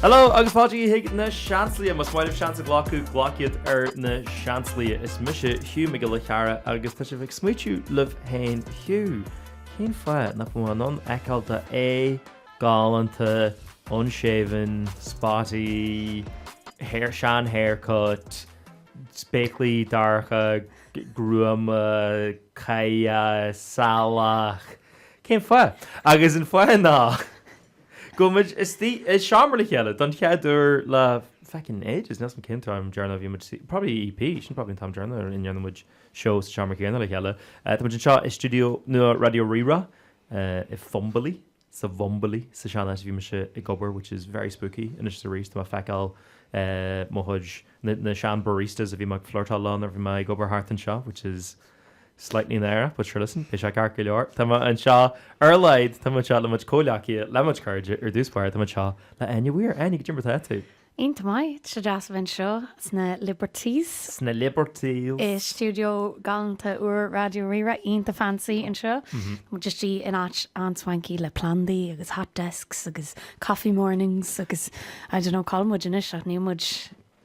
Hello agus fáilte chuig na Seansálaithe. Más maith libh seans a ghlacadh, glac iad ar na Seansálaithe. Is mise Hugh Mac Giolla Chearra agus tá sibh ag smaoitiú libh féin, Hugh, cén fáth nach bhfuil mé in ann feiceáil d'aghaidh galánta, unshaven, spotty, hair, sean haircut, spéaclaí dorcha, gruama, caidheach, salach. Cén fáth? Agus an fáth ná go bhfuil muid istigh i seomra le chéile don chéad uair le feckin' ages, níl 's a'm cén t-am deireanach a bhí muid, probably EP, sin probably an t-am deireanach a ndearna muid seó sa seomra céanna le chéile. Tá muid anseo i stiúideo nua Raidió Rí-Rá i Fumbally. sa bhFumbally, sa sean-áit a bhí mise ag obair, which is very spooky anois is arís, tá mé ag feiceáil mo chuid, na sean-baristas a bhí mé ag flirtáil leo nuair a bhí mé ag obair thart anseo, which is slightly náireach, but sure listen, beidh sé ceart go leor. Tá mé anseo, ar a laghad, tá mé anseo le mo chuid comhghleacaithe, le mo chuid cairde, ar dtús báire, tá mé anseo le Áine Weir. Áine, goidé mar atá tú? Iontach maith, tá sé deas a bheith anseo sna Liberties. Sna Liberties. I stiúideo galánta úr Raidió Rí-Rá, iontach fancy anseo. Tá muid istigh in áit an-swanky le plandaí agus hot desks agus coffee mornings agus I don't know cá bhfuil muid anois ach níl muid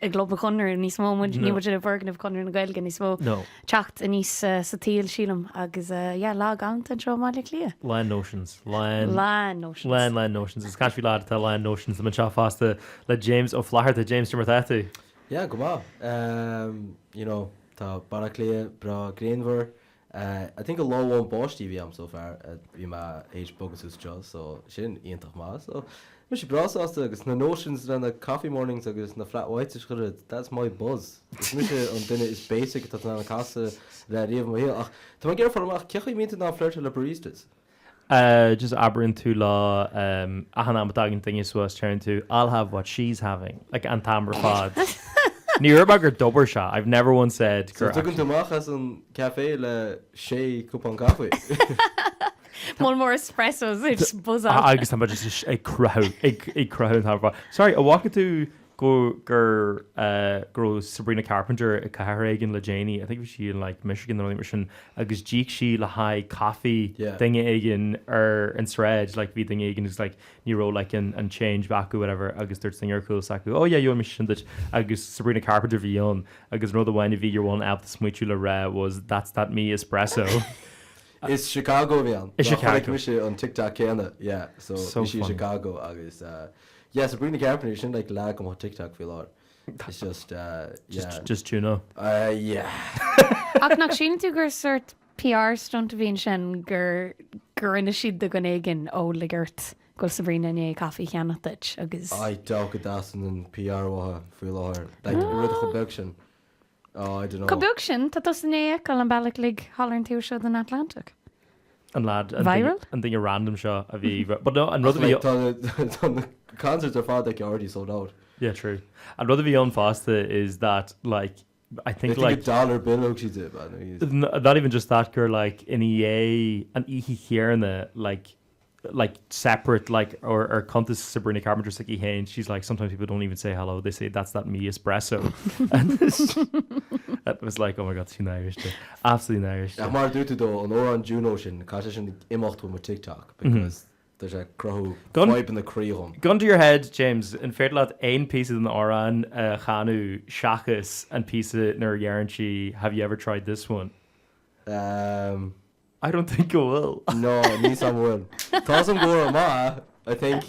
i gClub an Chonradh níos mó, níl muid i bhfoirgneamh Chonradh na Gaeilge níos mó. No. Teacht aníos sa tsaol sílim agus yeah lá galánta anseo i mBaile Átha Cliath. Lán notions. Lán. Lán notions. Lán lán notions. Is caint faoi lad atá lán notions. Tá mé anseo fosta le James Ó Flatharta. James, goidé mar atá tú? Yeah, go maith. Um, you know, tá Baile Átha Cliath breá grianmhar. Uh, I think an lá amháin báistí a bhí a'm so far, uh, bhí mé théis bogadh suas anseo, so sin iontach maith. So, mise breá sásta agus na notions le na coffee mornings agus na flat whites is chuile rud, that's my buzz. Is mise an duine is basic atá in ann casadh le riamh i mo shaol ach tá mé ag iarraidh fáil amach cén chaoi a mbíonn tú in ann flirteáil le baristas? Just abraíonn tú leo achan am a dtagann duine suas deireann tú I'll have what she's having like an t-am ar fad. Ní raibh mé gur d'obair sé, I've never once said gur So tugann tú amach as an café le sé cupán caife. Moll mór espressos ag just buzz out. Agus tá mé just ag croitheadh, ag croitheadh an t-am ar fad. Sorry, an bhfaca tú go gur go raibh Sabrina Carpenter i cathair éigin le déanaí, I think bhí sí in like Michigan nó rud mar sin, agus d'íoc sí le haghaidh caife duine éigin ar an sráid, like bhí duine éigin agus like ní raibh like an an change acu whatever agus dúirt duine ar chúl s'acu oh yeah gheobhaidh mise sin duit agus Sabrina Carpenter a bhí ann agus an rud amháin a bhí your one ábalta smaoitiú le rá was that's that me espresso. Is Chicago a bhí ann. I Chicago. Chonaic mise an TikTok céanna, yeah, so So bhí sí i funny. Chicago agus uh, Yeah, Sabrina Carpenter, sin like leath de mo TikTok faoi láthair. It's just, uh, yeah. Just, just Juno. Uh, yeah. Ach nach síleann tú gur sort PR stunt a bhí ansin gur gur inis siad do dhuine éigin ó lig ort go bhfuil Sabrina i ndiaidh caife a cheannach duit agus I doubt go dteastaíonn an PR uathu faoi láthair. Like, rud chomh beag sin. Oh, I don't know. Chomh beag sin, tá tusa i ndiaidh a fheiceáil an bealach uilig thall ar an taobh seo den Atlantic. An lad, an Viral? duine, an duine random seo a bhí, but no, an rud a bhí, Like, tá na, tá na concerts ar fad aici already sold out. yeah, true. An rud a bhí ann fosta is that, like, I I think think like, a dollar bill thug sí di, but no, n- not even just that, gur like, ina dhiaidh an oíche chéanna, like, like separate like or ar cuntas Sabrina Carpenter s'aici féin she's like sometimes people don't even say hello they say that's that me espresso and that was like oh my god sin Irish de absolutely Irish Ach mar a dúirt tú dó an amhrán Juno sin caithfidh sé sin imeacht ó mo TikTok because tá sé ag cruthú fadhbanna croí dhom. Gun to your head James an féidir leat aon píosa den amhrán a chanadh seachas an píosa nuair a dheireann sí have you ever tried this one? Um, I don't think go bhfuil. No, níl 's a'm bhfuil. Tá 's a'm go bhfuil maith, I think.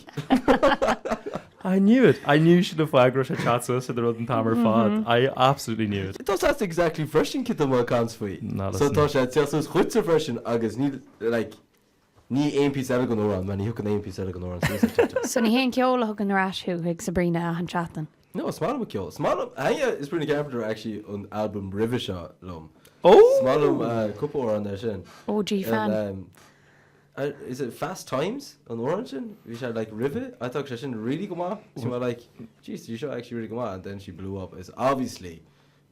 I knew it. I knew sin an fáth go raibh sé ag teacht suas ar do rud an t-am ar fad. I absolutely knew it. Tá sé exactly freisin cad tá mé ag caint faoi. No, So listen. tá sé ag teacht suas chuitse freisin agus ní, like, ní aon píosa eile den amhrán, man, ní thiocfaidh aon píosa eile den amhrán suas ar TikTok. So ní hé an ceol a thugann ar ais thú chuig Sabrina achan tseachtain? No, is maith liom a ceol. Is maith liom, thaitin Sabrina Carpenter actually an album roimhe seo liom. Oh! Is maith liom cúpla amhrán air sin. OG fan. And, um, is it Fast Times an amhrán sin? Bhí sé like roimhe, I thought sé sin really go maith. Bhí mé like, jeez, bhí seo actually really go maith and then she blew up. It's obviously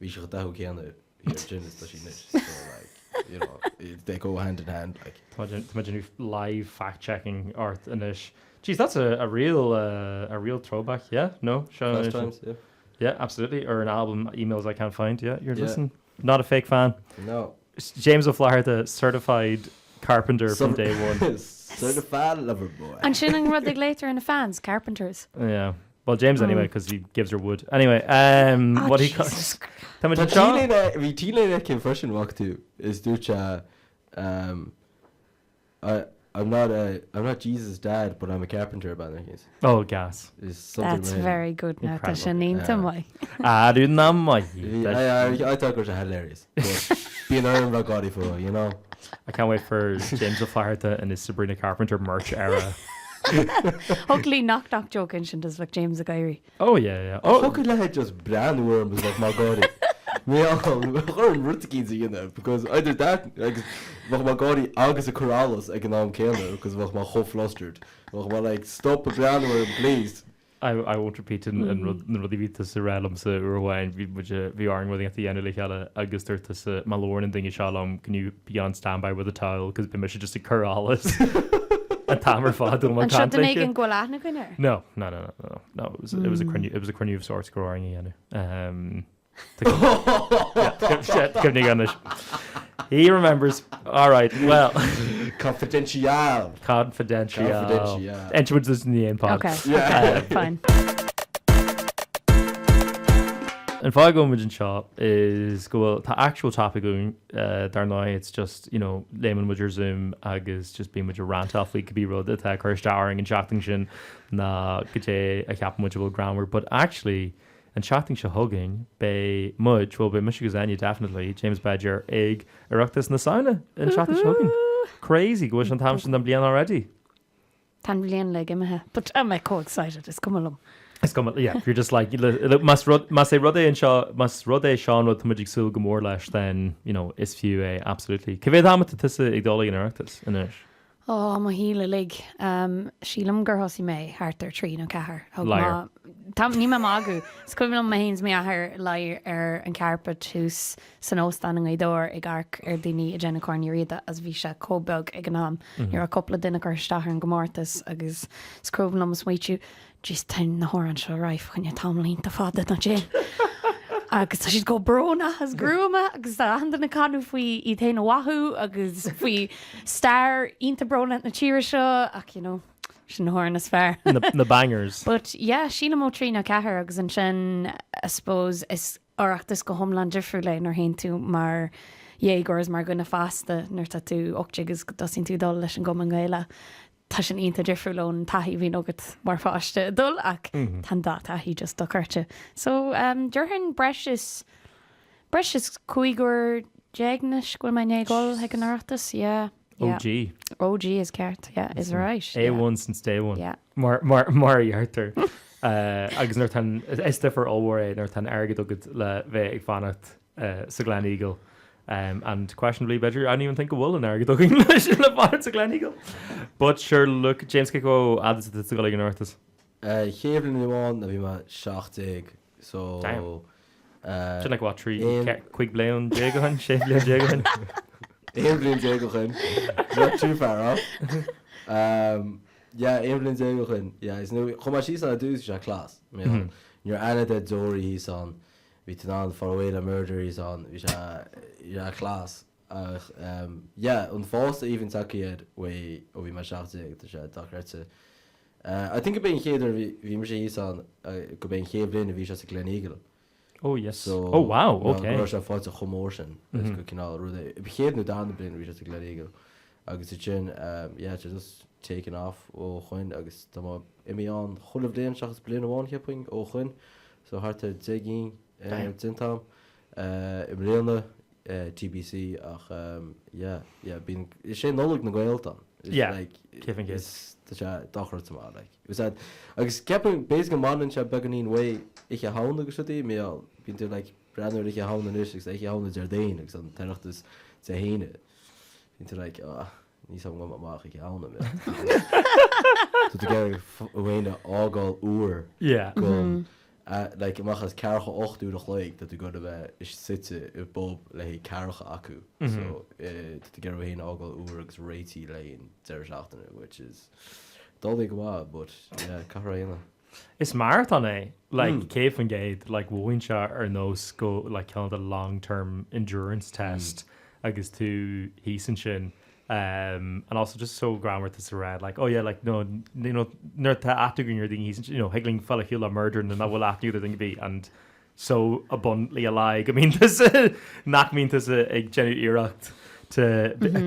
bhí sé chomh dathúil céanna thiar ansin is tá sí anois. So like, you know, they go hand in hand like. Tá mé ag déanamh live fact checking ort anois. Jeez, that's a, a real, uh, a real throwback, yeah, no? Fast Times, yeah. Yeah, absolutely. Or an album, Emails I Can't Find, yeah, you're Yeah. listen. Not a fake fan. No. James Ó Flatharta, certified carpenter from day one. Certified lover boy. An sin an rud a ghlaotar ar na fans, carpenters. Yeah. Well, James anyway, because he gives her wood. Anyway, um, Oh, what he Jesus Tá muid Tá anseo. T-léine, bhí T-léine aici freisin, bhfaca tú, is dúirt sé, um, I, I'm not a, I'm not Jesus' dad, but I'm a carpenter, ab ea nó Oh, gas. Is something That's mar sin. very good now. Tá Incredible. sin iontach maith. Arú na maith. Bhí, I, I, I thought go raibh sé hilarious. But bíonn orm bheith gáirí fúthu, you know? I can't wait for James Ó Flatharta and his Sabrina Carpenter merch era. Thig le knock knock joke insint is bheadh James ag éirí. Oh yeah, yeah. Oh, Thiocfadh leat just breathnú orm is bheadh mé ag gáirí. Bheadh orm rud eicínt a dhéanamh because either that agus bheadh mé ag gáirí agus ag cur allas ag an am céanna because bheadh mé chomh flustered. Bheadh mé like stop ag breathnú orm please. I, I won't repeat an, an rud, na rudaí bhí tusa a rá liomsa uair amháin, bhí muid, bhí orainn rud éigin a dhéanamh le chéile agus dúirt tusa, má labhrann an duine seo liom, can you be on standby with a towel, cos beidh mise just ag cur allas an t-am ar fad dom An seo duine éigin go bhfuil aithne againn air? No, no, no, no, no, no, it was, it was a cruinniú, it was a cruinniú of sorts go raibh orainn a dhéanamh. Um, Cuimhnigh anois. He remembers. All right, well. Confidential. Confidential. Confidential. Inseoidh muid duit in the end pod. Okay, okay, fine. An fáth go bhfuil muid anseo is go bhfuil tá actual topic againn dar ndóigh it's just you know léimeann muid ar Zoom agus just bíonn muid ag rantáil faoi cibé rud atá ag cur isteach orainn an tseachtain sin nó goidé a cheapann muid a bhfuil greannmhar but actually An tseachtain seo chugainn, beidh muid, bhuel, beidh mise agus Áine definitely, James b'fhéidir, ag Oireachtas na Samhna an tseachtain seo chugainn. Crazy go bhfuil sé an t-am sin den bhliain already. Tá an bhliain uilig imithe, but I'm like chomh excited, is cuma liom. Is cuma, yeah, you're just like, look, más rud, más é rud é anseo, más rud é seo an rud tá muid ag súil go mór leis, then, you know, is fiú é, absolutely. Cá mhéad am atá tusa ag dul ag an Oireachtas anois? Ó, mo shaol uilig. Sílim gur thosaigh mé thart ar 3 nó 4. Thug Liar. Tá, níl mé ag magadh. Is cuimhin liom mé féin is m'athair luí ar an carpet thuas san óstán i nGaoth Dobhair ag amharc ar daoine ag déanamh Corn Uí Riada agus bhí sé chomh beag ag an am. Ní raibh cúpla duine curtha isteach ar an gcomórtas agus is cuimhin liom smaoitiú, Jeez, tá na hamhráin seo rife fá choinne tamall iontach fada nó sin. Agus tá siad chomh brónach is gruama agus tá achan duine ag canadh faoi iad féin a mhaithiú agus faoi stair iontach brónach na tíre seo ach you know, sin na hamhráin is fearr. Na bangers. But yeah, sílim ó 3 nó 4 agus ansin I suppose is Oireachtas go hiomlán difriúil é nuair a théann tú mar dhéagóir is mar dhuine fásta nuair atá tú 18 agus go dtosaíonn tú ag dul leis an gCumann Gaelach. Tá sin iontach difriúil ón taithí a bhíonn agat mar pháiste ag dul ach tá an dá taithí just dochreidte. So déarfainn breis is, breis is 15 uair anois go bhfuil mé i ndiaidh dul chuig an Oireachtas, yeah, yeah. OG. OG is ceart, yeah, is right. yeah. A1 since day one. Yeah. Mar, mar, mar a dheirtear. Agus nuair atá an, is difear ollmhór é nuair atá an airgead agat le bheith ag fanacht sa Gleneagle. And questionably b'fhéidir, I don't even think go bhfuil an airgead againn leis le fanacht sa Gleneagle. But sure look, James cé chomh fhada is atá tú ag dul ag an Oireachtas? Chéad bhliain amháin a bhí mé 17 so Damn. Sin like what, 3, 15 bliain ó shin, 16 bliain ó shin? 11 bliain ó shin. Not too far off. Um, yeah, 11 bliain ó shin. Yeah, is nuair chuaigh mé síos ann ar dtús, bhí sé class. Ní raibh aithne de deoraí thíos ann. Bhí tú in ann fáil away le murder thíos ann, bhí sé, bhí sé class. Ach yeah, an fás a bhíonn tagtha air uaidh ó bhí mé 17, tá sé dochreidte. I think go b'é an chéad uair a bhí, bhí mise thíos ann, go b'é an chéad bhliain a bhí sé sa Gleneagle. Oh yes. So, Oh wow, ná ok. go raibh sé faighte chomh mór sin, is go cineál rud é, chéad nó darna bliain a bhí sé sa Gleneagle. Agus ansin, yeah, tá sé just taken off ó shoin agus tá mé imithe ann chuile bhliain seachas bliain amháin cheapfainn ó shoin, so thart ar 10 gcinn déanta agam. I mbliana, TBC ach yeah, yeah, bíonn, is é Nollaig na nGael atá ann. It's Yeah, like, 100%. is, tá sé dochreidte maith, like. Is that, agus ceapaim, b'fhéidir go mbaineann sé beagáinín uaidh Oíche Shamhna agus rudaí, mar bíonn tú like breathnú ar Oíche Shamhna anois agus Oíche Shamhna Déardaoin agus an tOireachtas Dé hAoine. Bíonn tú like, ah, níl a fhios agam an mbeidh mé amach Oíche Shamhna, mé. Tá tú ag iarraidh thú féin a fhágáil úr Yeah. go, like, amach as ceathracha 8 uair a chloig tá tú ag goil a bheith suite i bpub le haghaidh ceathracha acu. So, tá tú ag iarraidh thú féin a fhágáil úr agus réitithe le haghaidh an deireadh seachtaine, which is doiligh go maith, but yeah, caithfear é a dhéanamh. Is marathon é, like, 100%, like, mhothaíonn sé ar nós go, like, cineál de long term endurance test agus tú thíos ansin. Um, and also just so greannmhar tusa a rá like oh yeah like no you know nuair atá aithne againn ar daoine thíos you know thig linn fáil ar shiúl le murder nuair nach bhfuil aithne ar duine ar bith and so abundantly a lie go mbíonn tusa nach mbíonn tusa ag déanamh iarracht to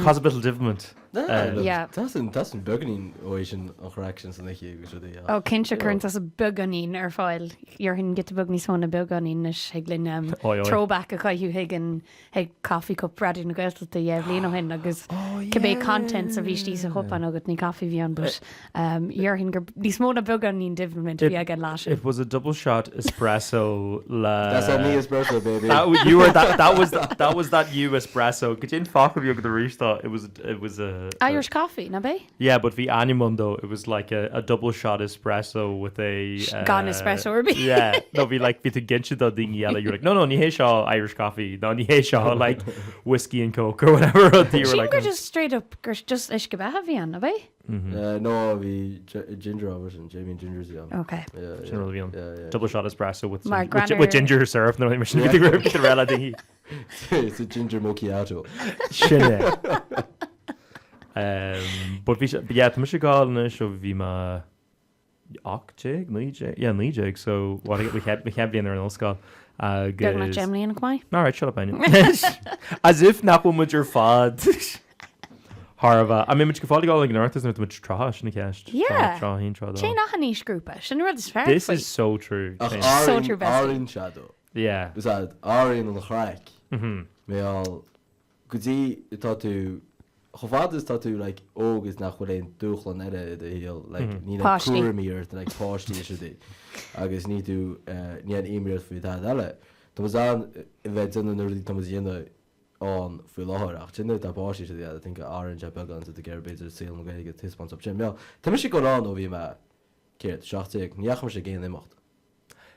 cause a bit of different. Yeah. Tá san tá san beagáinín uaidh sin an chraic sin san oíche agus rudaí ach. Ó cinnte cuireann tusa beagáinín ar fáil. Dhéarfainn giota beag níos mó ná beagáinín anois thig linn throwback a chaitheamh chuig an chuig Coffee Cup Raidió na Gaeltachta 2 bhliain ó shin agus cibé contents a bhí istigh sa chupán agat, ní caife a bhí ann but dhéarfainn gur níos mó ná beagáinín dimiment a bhí aige an lá sin. It was a double shot espresso le. That's on me espresso baby. That you were that that was that was that you espresso. Goidé an focal a bhí agat arís dó, it was it was a. Irish coffee, ná b'é? Yeah, but bhí ainm ann dó, it was like a, a double shot espresso with a... Uh, Gan espresso ar bith. Yeah, no, bhí like, bhí tú ag inse do daoine eile, you're like, no, no, ní hé seo Irish coffee, no, ní hé seo like whiskey and coke or whatever rud, you were Sílim like, gur just straight up, gur just uisce beatha a bhí ann, ná b'é? Uh, no, bhí gi- ginger ábhar sin, Jamie and Ginger a bhí ann. Ok. Yeah, yeah. Sin rud a bhí ann. Yeah, yeah. Double shot espresso with, Mar with, with, greann with ar- ginger syrup, no, mar sin bhí tú bhí tú rela daoine. It's a ginger mochiato. Sin é. Um, but bhí sé, yeah, tá mise ag gabháil anois ó bhí mé 18, 19, yeah, 19, so what, mo chéad mo chéad bhliain ar an ollscoil agus... Beagnach 10 mbliana go maith. All right, shut up, Áine. As if nach bhfuil muid ar fad thar a bheith. An mbeidh muid go fóill ag gabháil ag an Oireachtas nuair atá muid 30, sin an cheist. Yeah. 31, 32. Téann achan aoisghrúpa, sin an rud is fearr This faoi. is so true. Ach Téann. So athraíonn true, bestie. athraíonn sé though. Yeah. Is ea, athraíonn an chraic. Mar gheall go dtí atá tú, chomh fada is atá tú like óg is nach bhfuil aon dúshlán eile i do shaol, like níl aon Páistí. cúraimí ort, like páistí is rudaí agus ní tú, níl aon imní ort faoi tada eile. Tá muid in ann a bheith ag déanamh na rudaí atá muid a dhéanamh ann faoi láthair ach sin nuair atá páistí is rudaí I think athraíonn sé beagán so tú ag iarraidh b'fhéidir saol na Gaeilge a thaispeáint dóibh sin. Mar gheall, tá mise ag gabháil ann ó bhí mé, céard, 17, ní dheachaigh mise ag aon imeacht.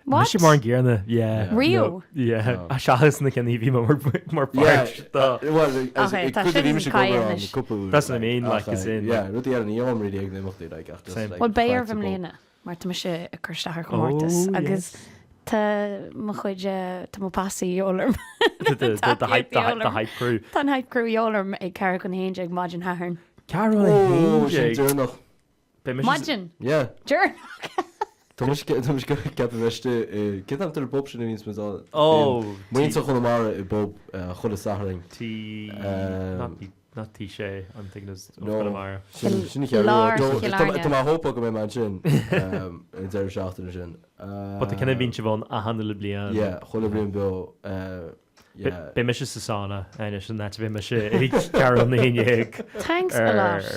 What? Mise mar an gcéanna, yeah. Riamh? Yeah, seachas na cinn a bhí mé mar páirt de. Well, Okay, tá sin caidh anois. That's what I mean, like, is in. Yeah, rudaí eile ní fhoghlaim really ag na imeachtaí, like, ach just, like, Well, beidh orm i mbliana, mar tá mise ag cur isteach ar chomórtas Oh, agus yes. tá mo chuid, tá mo posse de dhíobháil orm. The, the, the, the hype, the hype, the hype crew. Tá an hype crew de dhíobháil orm ag ceathrú chun a haon déag maidin Shathairn. Ceathrú a Oh, haon sin déag. deireanach. Beidh mise. Maidin! Yeah. Deireanach! Tá mise tá mise ag ceapadh bheith istigh i cén t-ainm ar an bpub sin a bhíonns muid ann? Oh, Muintir Chonamara i bpub chuile Satharn. Tí not not Tí Sé, I'm thinking of No, Conamara. sin sin an cheathrú. Lár Tá Chill tá Airne. tá mé ag hópa go mbeidh mé ansin an deireadh seachtaine sin. But tá cinn a bhíonn sibh ann achan uile bliain. Yeah, chuile bhliain beo. Yeah. Beidh mise sa sauna anois an áit a bheidh mise ag ceathrú chun a haon déag. Thanks a lot.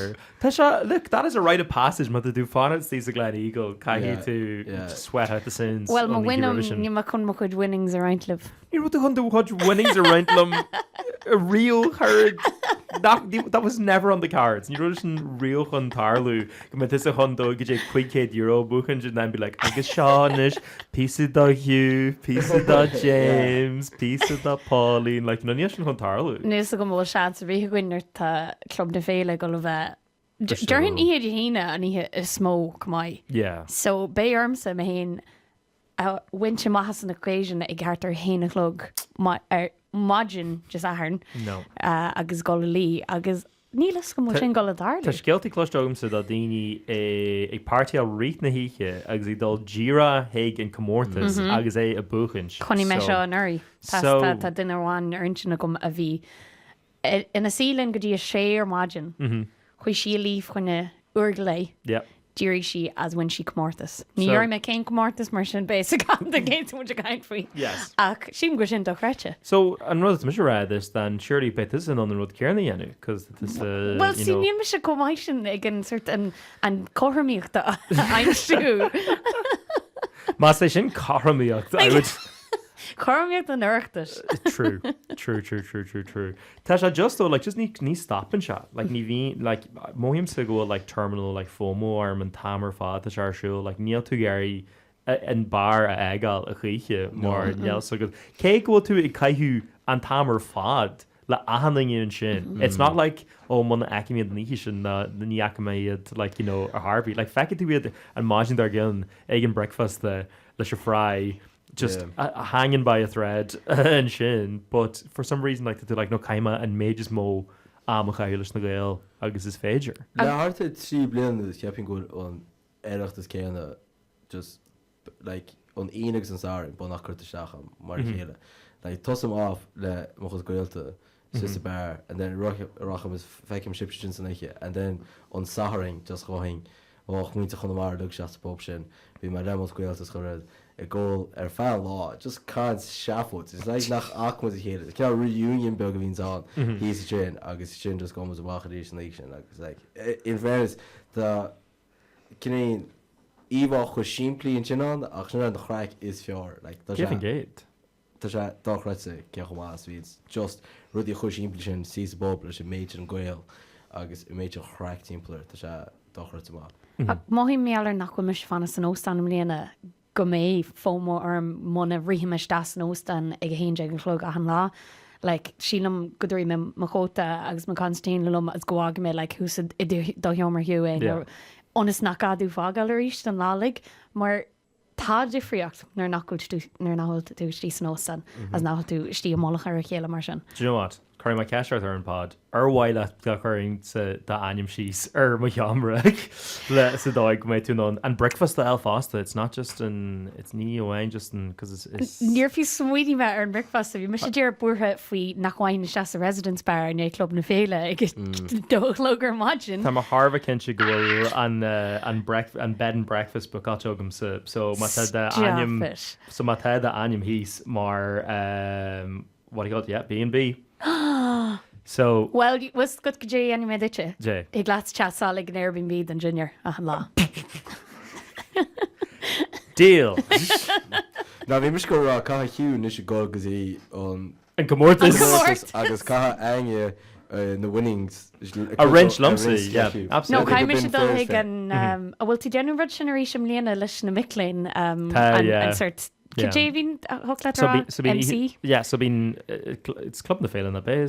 Tá sé, look, that is a rite of passage má tá tú fanacht istigh sa Gleneagle, caithfidh Yeah, tú yeah. sweat out the sins Well, má an oíche bhainim, roimhe sin. níl mé chun mo chuid winnings a roinnt libh. Ní raibh tú chun do chuid winnings a roinnt liom riamh, a chara. That, that was never on the cards. Ní raibh sin riamh chun tarlú go mbeadh tusa chun dul go dtí €500 a bhuachaint and then be like, agus seo anois Píosa do Hugh, píosa do James, píosa do Pauline, like, no, níl sin chun tarlú. Níl 'fhios agam an bhfuil seans ar bith againn nuair atá Club na Féile ag dul a bheith. Déarfainn oíche Dé hAoine an oíche is mó chomh maith. Yeah. So beidh ormsa mé féin a bhaint amach as an equation ag thart ar a haon a chlog ar maidin Dé Sathairn No. agus dul a luí agus Níl fhios agam an bhfuil sin ag dul a Tá tarlú. scéaltaí cloiste agamsa de daoine ag páirtíáil rith na hoíche agus ag dul díreach chuig an comórtas agus é a buachaint. Chonaic mé So, seo anuraidh. Tá so- tá tá duine amháin ar intinn agam a bhí ina suí linn go dtí a sé ar maidin. Chuaigh sí a luí fá choinne uair go leith. Yeah. D'éirigh sí as bhain sí comórtas. Ní So- dhéarfaidh mé cén comórtas mar sin beidh a fhios ag an gcéad muid ag caint faoi. Yes. Ach sílim go bhfuil sin dochreidte. So, an rud atá mise a rá is then surely beidh tusa in ann an rud céanna a dhéanamh, cos tá tusa, Well you see know. níl mise chomh maith sin ag an sort an an cothromaíocht a aimsiú. Más é sin cothromaíocht, I would. Cothromaíocht an Oireachtais. True, true, true, true, true, true. Tá sé just though, like, just ní, ní stopann sé. Like, ní bhíonn, like, mothaímse go bhfuil, like, terminal, like, FOMO orm an t-am ar fad tá sé ar siúl. Like, níl tú ag iarraidh an beár a fhágáil a choíche mar níl fhios agat. Cé go bhfuil tú ag caitheamh an t-am ar fad le achan duine ansin. It's not like, oh, muna bhfeicim iad an oíche sin ná ní fheicfidh mé iad, like, you know, ar chor ar bith. Like, feicfidh tú iad an maidin dár gcionn ag an bricfeasta leis an fry just yeah. hanging by a thread ansin but for some reason like tá tú like no caithfidh mé an méid is mó am a chaitheamh leis na Gaeil agus is féidir. Le thart ar 3 bliana cheapfainn go bhfuil an Oireachtas céanna just like an Aoine agus an Satharn beagnach curtha isteach agam mar a chéile. Like tosaím off le mo chuid gaolta suas sa beár and then rachaim is feicim sibhse sin san oíche and then an Satharn just ghabhfainn bheadh muintir Chonamara uilig isteach sa bpub sin bhí mé le mo chuid gaolta is chuile rud ag ól ar feadh an lá just caint seafóid it's like nach bhfaca muid a chéile cineál reunion beag a bhíonns ann thíos ansin agus sin just gabhann muid amach arís an oíche sin agus like in fairness tá cineál íomhá chomh simplí ansin ann ach sin an chraic is fearr like tá sé 100%. tá sé dochreidte cé chomh maith is a bhíonns just rudaí chomh simplí sin suí sa bpub leis an méid sin Gael agus an méid sin chraic timpeall air tá sé dochreidte maith. Ach mothaím mar gheall ar nach bhfuil mise ag fanacht san óstán i mbliana go mbeidh FOMO orm muna rithim isteach san óstán ag 11 a chlog achan lá. Like, sílim go dtabharfaidh mé mo chóta agus mo concertina liom agus go bhfágfaidh mé like thuas i do sheomra Hugh é nó ionas nach gá domh fágáil arís don lá uilig mar tá difríocht nuair nach bhfuil tú nuair nach bhfuil tú istigh san óstán agus nach bhfuil tú istigh i mullach ar a chéile mar sin. Do you know what? Cuirfidh mé ceist ort ar an pod. Ar mhaith leat go gcuirfinnse d'ainm síos ar mo sheomra le sa dóigh go mbeidh tú in ann an bricfeasta a fháil fosta? It's not just an, it's ní amháin just an, cos is, is. Níor fiú smaoinigh mé ar an mbricfeasta. Bhí mise díreach buartha faoi nach bhfaighinn isteach sa Residence Bar i ndiaidh Club na Féile ag a dó a chlog ar maidin. Tá mé thar a bheith cinnte go bhfuil an, an break, an bed and breakfast bookáilte agamsa so má tá d'ainm, Stop it. so má tá d'ainm thíos mar, What do you call it? Yeah, B&B. So. Bhuel, bhfuil fhios agat goidé a dhéanfaidh mé duitse? Dé. Thig leat teastáil ag an Airbnb don dinnéar achan lá. Deal! Ná bhí mise ag rá caithfidh Hugh anois ag dul go dtí an. An comórtas. An comórtas. Agus caithfidh Áine na winnings. A roinnt liomsa, yeah, absolutely. No, caithfidh mise dul chuig an, an bhfuil tú ag déanamh an rud sin arís i mbliana leis na mic léinn? Tá, yeah. An sort Cad é a bhíonn thig leat a rá? MC? Yeah, so bíonn, it's Club na Féile, nach ea?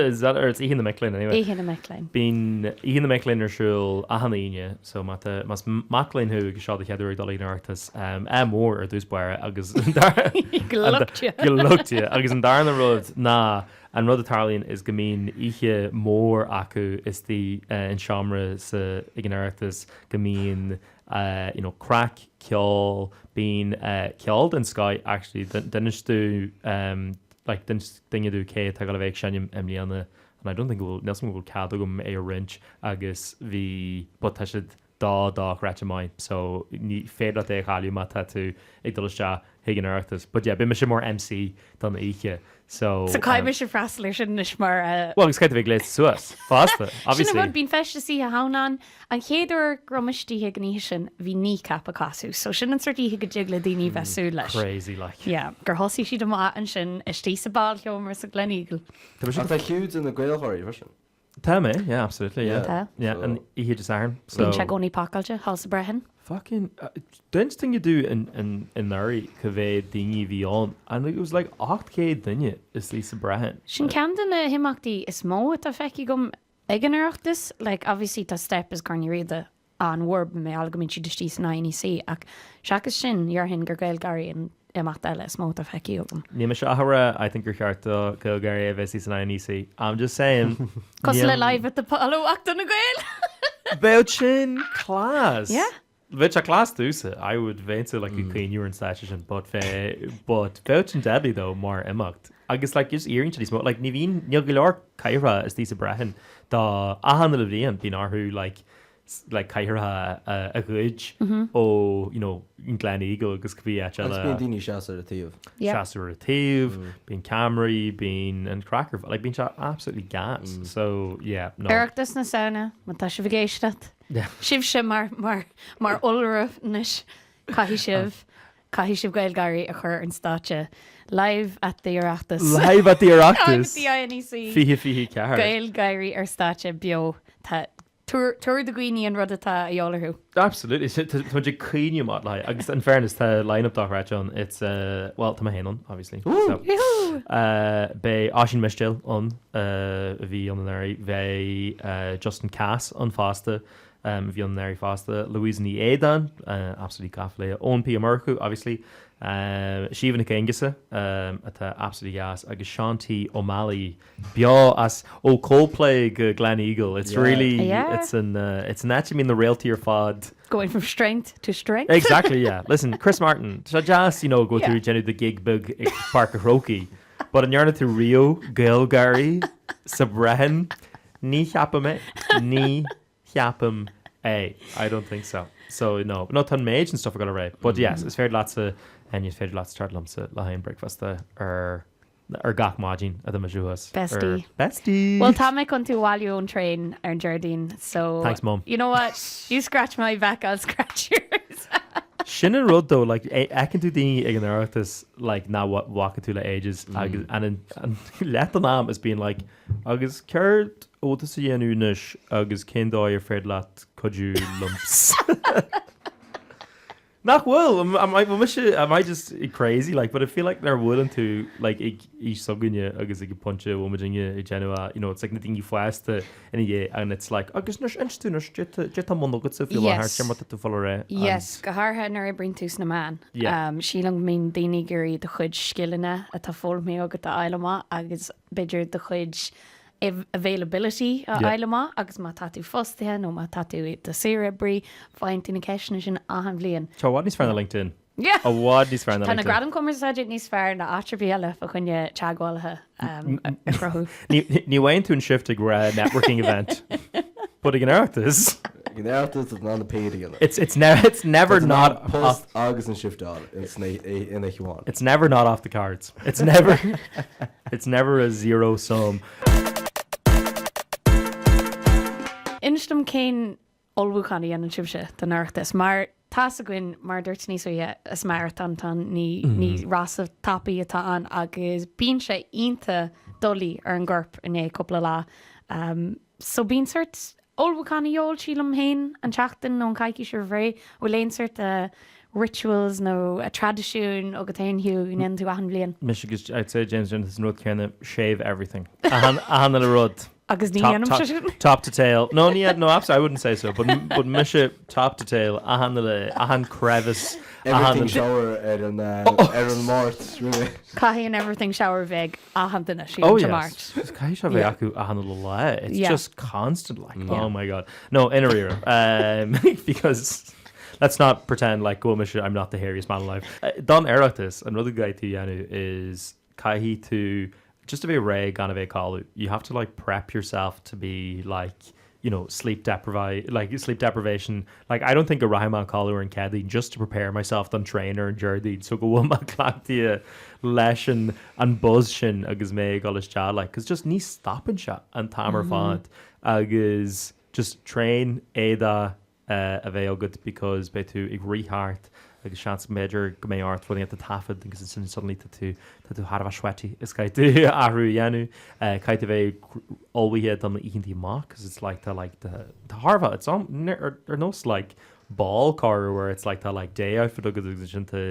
Is that, or it's Oíche na Mic Léinn anyway. Oíche na Mic Léinn. Bíonn Oíche na Mic Léinn ar siúl achan Aoine, so má tá, más mac léinn thú agus seo do chéad uair ag dul ag an Oireachtas, ádh mór ar dtús báire agus an dara, Good luck to you. Good luck to you. Agus an darna rud ná, an rud a tarlaíonn is go mbíonn oíche mhór acu istigh in seomra sa, ag an Oireachtas, go mbíonn you know craic, ceol, bíonn ceol den scoth actually d'inis tú like d'inis duine domh cé atá ag dul a bheith ag seinm i mbliana and I don't think go bhfuil, níl 's agam go bhfuil cead agam é a roinnt agus bhí but tá siad do dochreidte maith so ní féidir leat é a chailleadh má tá tú ag dul isteach chuig an Oireachtas but yeah beidh mise mar MC don oíche so. So caithfidh mise freastal ar sin anois mar. Well agus caithfidh tú bheith gléasta suas fosta obviously. Sin an rud, bíonn feisteas Oíche Shamhna ann. An chéad uair go raibh mise istigh ag an oíche sin bhí Kneecap ag casadh so sin an sort oíche go dtig le daoine bheith súil leis. Crazy like. Yeah, gur thosaigh siad amach ansin istigh sa bhallsheomra sa Gleneagle. Tá mise. Ach tá Hugh de na GaelGháirí freisin. Tá mé, yeah, absolutely, yeah. Tá. Yeah, an oíche Dé Sathairn, so. Bíonn sé i gcónaí pacáilte, thall sa Brehon. Fucking, d'inis duine domh anuraidh cá mhéad daoine a bhí ann and it was like 800 duine istigh sa Brehon. Sin ceann de na himeachtaí is mó atá feicthe agam ag an Oireachtas. Like, obviously tá Steip is Corn Uí Riada an-mhór, mar gheall go mbíonn siad istigh san INEC, ach seachas sin, dhéarfainn gur GaelGáirí an imeacht eile is mó atá feicthe agam. Níl mise ach ag rá, I think gur cheart do GaelGáirí a bheith istigh san INEC. I'm just saying. Cosúil le Live at the Apollo ach do na Gaeil! Bheadh sin class! Yeah. Bheadh sé class domhsa, I would bheinnse like ag caoineadh ar an stáitse sin but bheadh but bheadh sin deadly though mar imeacht. Agus like just éiríonn sé níos mó like ní bhíonn níl go leor cathaoireacha istigh sa Brehon do achan uile bhliain bíonn orthu like like cathaoireacha a ghoid ó you know an Gleneagle agus cibé áit eile. Agus bíonn daoine ag seasamh ar a taobh. Seasamh ar a taobh, bíonn ceamaraí, bíonn an craic ar like bíonn sé absolutely gas. So yeah, no. Oireachtas na Samhna, má tá sibh ag éisteacht, sibhse mar mar mar iolra anois, caithfidh sibh caithfidh sibh GaelGáirí a chur ar an stáitse live at the Oireachtas. Live at the Oireachtas. Live at the INEC. 2024. GaelGáirí ar stáitse beo. Tá Tabhair do dhaoine an rud atá a dhíobháil orthu. Absolutely. Tá muid ag caoineadh amach le haghaidh, agus in fairness tá line-up dochreidte ann. It's bhuel tá mé féin ann, obviously. So beidh Oisín Mistéil ann a bhí ann anuraidh. Beidh Justin Cass ann fosta. a bhí ann anuraidh fosta, Louise Ní Éadáin, absolutely gafa léi, Eoin P Ó Murchú, obviously, Síomha Nic Aonghusa, atá absolutely deas, agus Seán T Ó Meallaigh, beo as ó Coldplay go Gleneagle. It's really, it's an, it's an áit a mbíonn na réaltaí ar fad. Going from strength to strength. Exactly, yeah. Listen, Chris Martin, tá sé deas, you know, go bhfuil tú ag déanamh do gig beag ag Páirc an Chrócaigh, but an ndearna tú riamh GaelGáirí sa Bhreatain? Ní cheapaim é. Ní cheapaim é. I don't think so. So, no. No, tá an méid sin stuff ag dul ar aghaidh. But yes, is féidir leatsa, Enya, is féidir leatsa teacht liomsa le haghaidh an bricfeasta ar ar gach maidin a d'imigh suas. Bestie. Bestie! Bhuel, tá mé chun tú a bhailiú ón traein ar an Déardaoin, so. Thanks, Mum. You know what? You scratch my back, I'll scratch yours. Sin an rud though, like, fheiceann tú daoine ag an Oireachtas, like, nach bhfaca tú le ages agus an leath den am is bíonn like, agus céard a bhfuil tusa a dhéanamh anois agus cén dóigh ar féidir leat cuidiú liomsa? Nach bhfuil? Am I, bhfuil mise, am I just crazy? Like, but I feel like nuair a bhuaileann tú, like, ag aois s'againne agus ag an pointe a bhfuil muidinne ag déanamh a, you know, it's like na daoine fásta ina dhiaidh and it's like, agus anois, inis domh anois, cad é atá i mbun agatsa faoi láthair, Yes. cé mar atá tú ag fáil ar aghaidh and. Yes, go háirithe nuair a oibríonn tú sna meáin. Yeah. Um, sílim go mbíonn daoine ag iarraidh do chuid scileanna atá foghlamtha agat a fháil amach agus b'fhéidir do chuid availability a fháil amach agus má tá tú fostaithe nó má tá tú i do saoroibrí, faigheann tú na ceisteanna sin achan bhliain. Tá i bhfad níos fearr ná LinkedIn. Yeah! I bhfad níos fearr ná Tá na LinkedIn. Gradaim Cumarsáide níos fearr ná áit ar bith eile fá choinne teagmhálaithe a chruthú. Ní bhfaigheann tú an shift ag rá networking event, but ag an Oireachtas. Ag an Oireachtas tá an péire a dhéanamh. It's, it's, ne it's never not Post agus an shift a fháil in oíche amháin. It's never not off the cards. It's never. It's never a zero sum. Inis dom cén ullmhúchán a dhéanann sibhse don Oireachtas, mar tá's againn, mar a dúirt níos luaithe, is maratón atá ann, ní ní rása tapaidh atá ann agus bíonn sé iontach doiligh ar an gcorp i ndiaidh cúpla lá. So bíonn sort Ullmhúchán a dhíobháil, sílim féin, an tseachtain nó an coicís roimh ré. Bhfuil aon sort rituals nó traidisiúin agat féin, Hugh, a ndéanann tú achan bhliain? Mise agus I'd say James déanann an rud céanna, shave everything. Achan, achan uile rud. Agus ní dhéanaimse sin. Top to tail. No, ní, no, absolutely, I wouldn't say so, but, but mise top to tail, achan uile, achan crevice, achan Everything shower ar an, ar an Máirt roimhe. Caithfidh an everything shower bheith ag achan duine, sílim, Oh Dé yes. Máirt. Caithfidh sé a bheith acu achan uile lá. It's Yeah. just constant like, oh my god. No, i ndáiríre. Um, because let's not pretend like go bhfuil mise, I'm not the hairiest man alive. Uh, Don Oireachtas, an rud a gcaithfidh tú a dhéanamh is caithfidh tú just a bheith réidh gan a bheith ag codladh. You have to like prep yourself to be like you know, sleep deprivi like sleep deprivation, like I don't think go rachaidh mé a codladh ar an Chéadaoin just to prepare myself don traein ar an Déardaoin so go bhfuil mé cleachtaithe leis an an buzz sin agus mé ag dul isteach like cause just ní stopann sé an t-am ar fad agus just traein éadaí a bheith agat because beidh tú ag rith thart agus seans b'fhéidir go mbeidh ort rud éigin a taifead agus ansin suddenly tá tú tá tú thar a bheith sweaty is caithfidh tú athrú a dhéanamh. Caithfidh tú a bheith ullmhaithe don oícheantaí amach cause it's like tá like tá tá thar a bheith it's on ar ar nós like ball corradh where it's like tá like day outfit agat agus ansin tá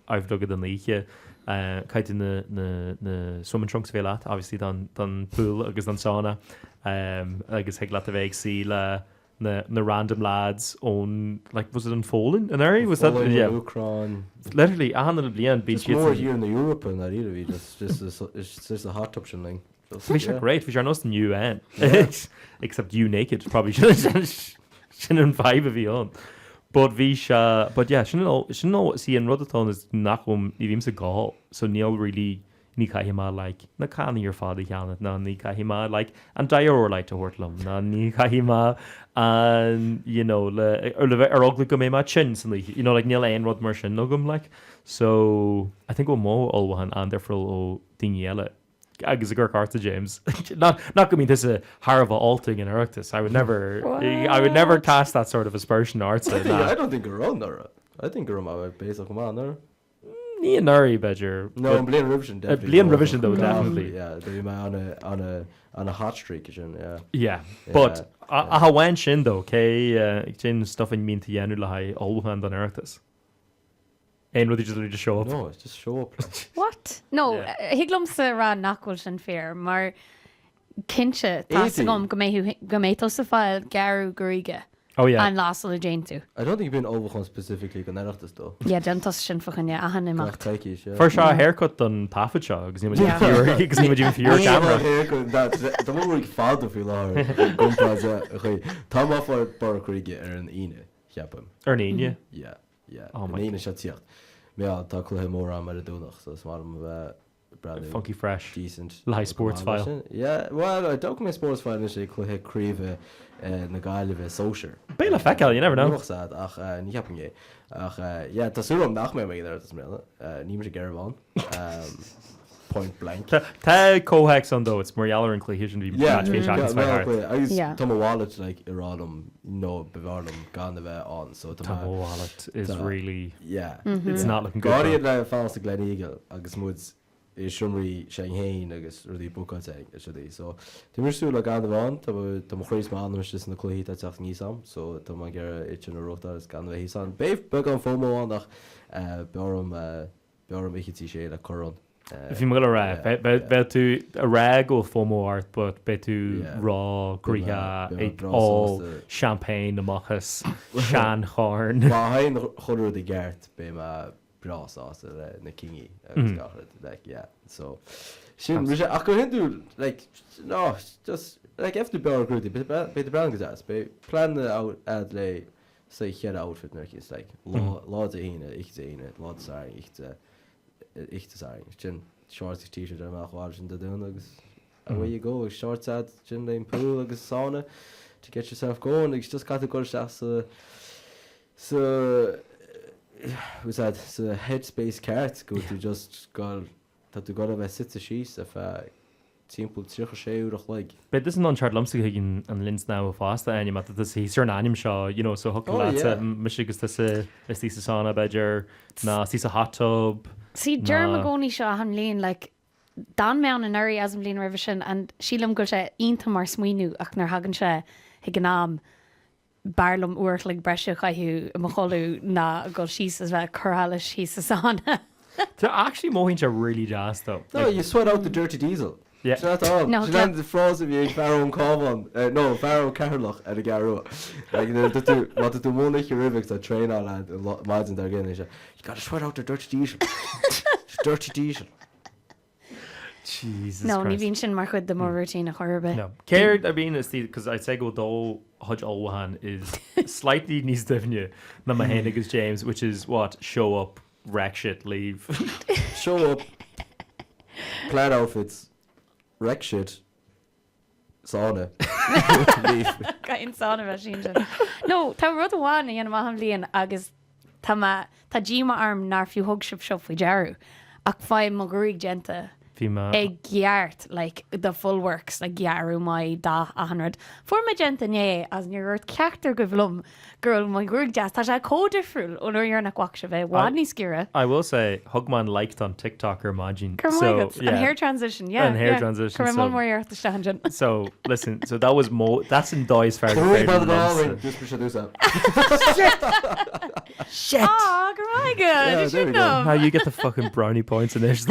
outfit agat don oíche. Caithfidh tú na na na swimming trunks a bheith leat obviously don don pool agus don sauna agus thig leat a bheith ag suí le na na random lads ón like was it an Pholainn anuraidh was that Pholainn, yeah an Úcráin. literally achan uile bliain bíonn Just siad mór san thír na Eorpa i ndáiríre bhí just just just just a hot tub sin linn. Just Bhí sé yeah. great bhí sé ar nós an UN Yeah. except you naked probably sin sin an vibe a bhí ann but bhí sé but yeah sin an sin an see an rud atá ann is nach bhfuil ní bhímse ag ól so níl really Ní chaithfidh mé like na cannaí ar fad a cheannach ná ní chaithfidh mé like an Dioralyte a thabhairt liom ná ní chaithfidh mé an you know le ar le bheith ar eagla go mbeidh mé tinn san oíche you know like níl aon rud mar sin agam like so I think go bhfuil mo ullmhúchán an-difriúil ó daoine eile agus ag amharc ortsa James not not go mbíonn tusa thar a bheith ólta ag an Oireachtas I would never I would never cast that sort of aspersion ortsa I think I don't think go raibh anuraidh I think go raibh mé béasach go maith anuraidh. Ní anuraidh, b'fhéidir. No, an bliain roimhe sin, definitely. Bliain roimhe sin, though, definitely. Yeah, bhí mé on a, on a, on a hot streak sin, yeah. Yeah, but ach amháin sin, though, cé, cén stuff a mbíonn tú a dhéanamh le haghaidh ullmhúchán don Oireachtas? Aon rud you just need to show up? No, it's just show up. What? No, thig liomsa a rá nach bhfuil sin fíor, mar cinnte, tá's agam go mbeidh, go mbeidh tusa ag fáil gearradh gruaige. Oh yeah. An lá sula dtéann tú. I don't think bíonn ullmhúchán specifically don Oireachtas though. Yeah, déanann tusa sin fá choinne achan Gach imeacht. coicís, yeah. Fuair sé a haircut don taifead seo agus níl muid even fiú ar agus níl muid even fiú ar Ní camera. raibh haircut that tá mo ghruaig fada faoi láthair i gcomparáid le chuí. Tá mé ag fáil borradh gruaige ar an Aoine, cheapaim. Ar an Aoine? Yeah, yeah. Oh An my Aoine seo tíocht. Mé tá cluiche mór agam ar an Domhnach so is maith liom a bheith breathnú Funky fresh. decent. Le haghaidh Sportsfile. Yeah, well, I don't go mbeidh Sportsfile anois ag cluiche craoibhe na Gaillimhe sóisir. Beidh le feiceáil, you never know. Ní bheadh sad, ach ní cheapaim é. Ach yeah, tá súil agam nach mbeidh mé ag an Oireachtas i mbliana. Níl mise ag iarraidh a bheith ann. Point blank. Tá comhthéacs ann though, it's mar gheall ar an cluiche sin bhí Yeah, match bhí seachtain yeah, thart. Agus Yeah. tá mo wallet like ag rá liom no b'fhearr liom gan a bheith ann so tá Tá mé mo wallet is tá- really yeah. it's not looking good. Gáirí le fanacht sa Gleneagle agus muid i seomraí s'againn féin agus rudaí bookáilte againn is rudaí. So tá mé ag súil le gan a bheith ann, tá mo tá mo chroí is m'anam istigh sna cluichí atá ag teacht aníos a'm so tá mé ag iarraidh iad sin a reáchtáil agus gan a bheith thíos ann. Beidh beagán FOMO ann ach eh, beidh orm eh, Beidh orm oíche Tí Sé le Corn. Bhí mé ag dul a rá, beidh tú ag rá go bhfuil FOMO ort but beidh tú róghnoitheach ag ól champagne amach as seanchorn. Má théann chuile rud i gceart beidh mé breá sásta le na cinní agus gach rud like yeah so sin mise ach go hiondúil like no just like if tú beár grúdaí beidh tú breathnú go deas beidh plean a'd le say cheithre outfit nuair it's like lá lá Dé hAoine, oíche Dé hAoine, lá Dé Sathairn, oíche Dé oíche Dé Sathairn. Sin shorts agus t-shirt ar amach bhaile sin Dé Domhnaigh agus away you go agus shorts a'd sin le an pool agus sauna to get yourself going agus just caithfidh tú dul isteach sa sa what's that sa headspace ceart go bhfuil tú just goil tá tú goil a bheith suite síos ar feadh timpeall 36 uair a chloig. Beidh tusa in ann teacht liomsa chuig an linn snámha fosta, Áine, má tá tusa thíos ar an ainm seo, you know, so thiocfadh Oh, leatsa, yeah. mise agus tusa istigh sa sauna, b'fhéidir, nó istigh sa hot tub, See, deirim i nó. gcónaí seo achan bhliain, like, d'fhan mé ann anuraidh as an bhliain roimhe sin and sílim go bhfuil sé iontach mar smaoineamh ach nuair a thagann sé chuig an am, b'fhearr liom uair a chloig breise a chaitheamh i mo chodladh ná a dhul síos is bheith ag cur allais thíos sa sauna. Tá actually mothaíonn sé really deas though. No, you sweat out the dirty diesel. Yeah. Sin atá ann. No, Sin an frása a bhí ag fear ón Cabhán, no, fear ó Ceatharlach ar an gCeathrú Rua. Like, nuair atá tú, má tá tú amuigh an oíche roimhe agus tá traenáil a'd an maidin dár gcionn, sé, you gotta sweat out the dirty diesel. Dirty diesel. Jesus No, ní Christ. bhíonn sin mar chuid de mo routine ar chor ar bith. No. Céard a bhíonn istigh, because I'd say go bhfuil do chuid ullmhúchán is slightly níos doimhne ná mé féin agus James, which is what, show up, wreck shit, leave. Show up, plan outfits, wreck shit, sauna, leave. Caithfidh sauna bheith sínte. No, tá rud amháin a dhéanaim achan bhliain agus tá mé, tá díomá orm nár fiú thug sibh seo faoi deara, ach faighim mo ghruaig déanta Bhí mé. i gceart, like the full works, like gearradh maith, dath, achan rud. Fuair mé déanta inné agus níor dhúirt ceachtar agaibh liom go raibh mo ghruaig deas. Tá sé chomh difriúil ón uair dheireanach a bhfaca sibh é, i bhfad níos giorra. I will say, thug mé an like don TikTok ar maidin. Go raibh maith agat. An hair transition, yeah. An hair transition. Chuir mé moll mór iarracht isteach ansin. So, listen, so that was mo, that's an dóigh is fearr gur Gruaig féidir mar liomsa. an Just for Shadusa. Shit! Aw, go raibh maith agat! Yeah, there we go. Now you get the fucking brownie points anois.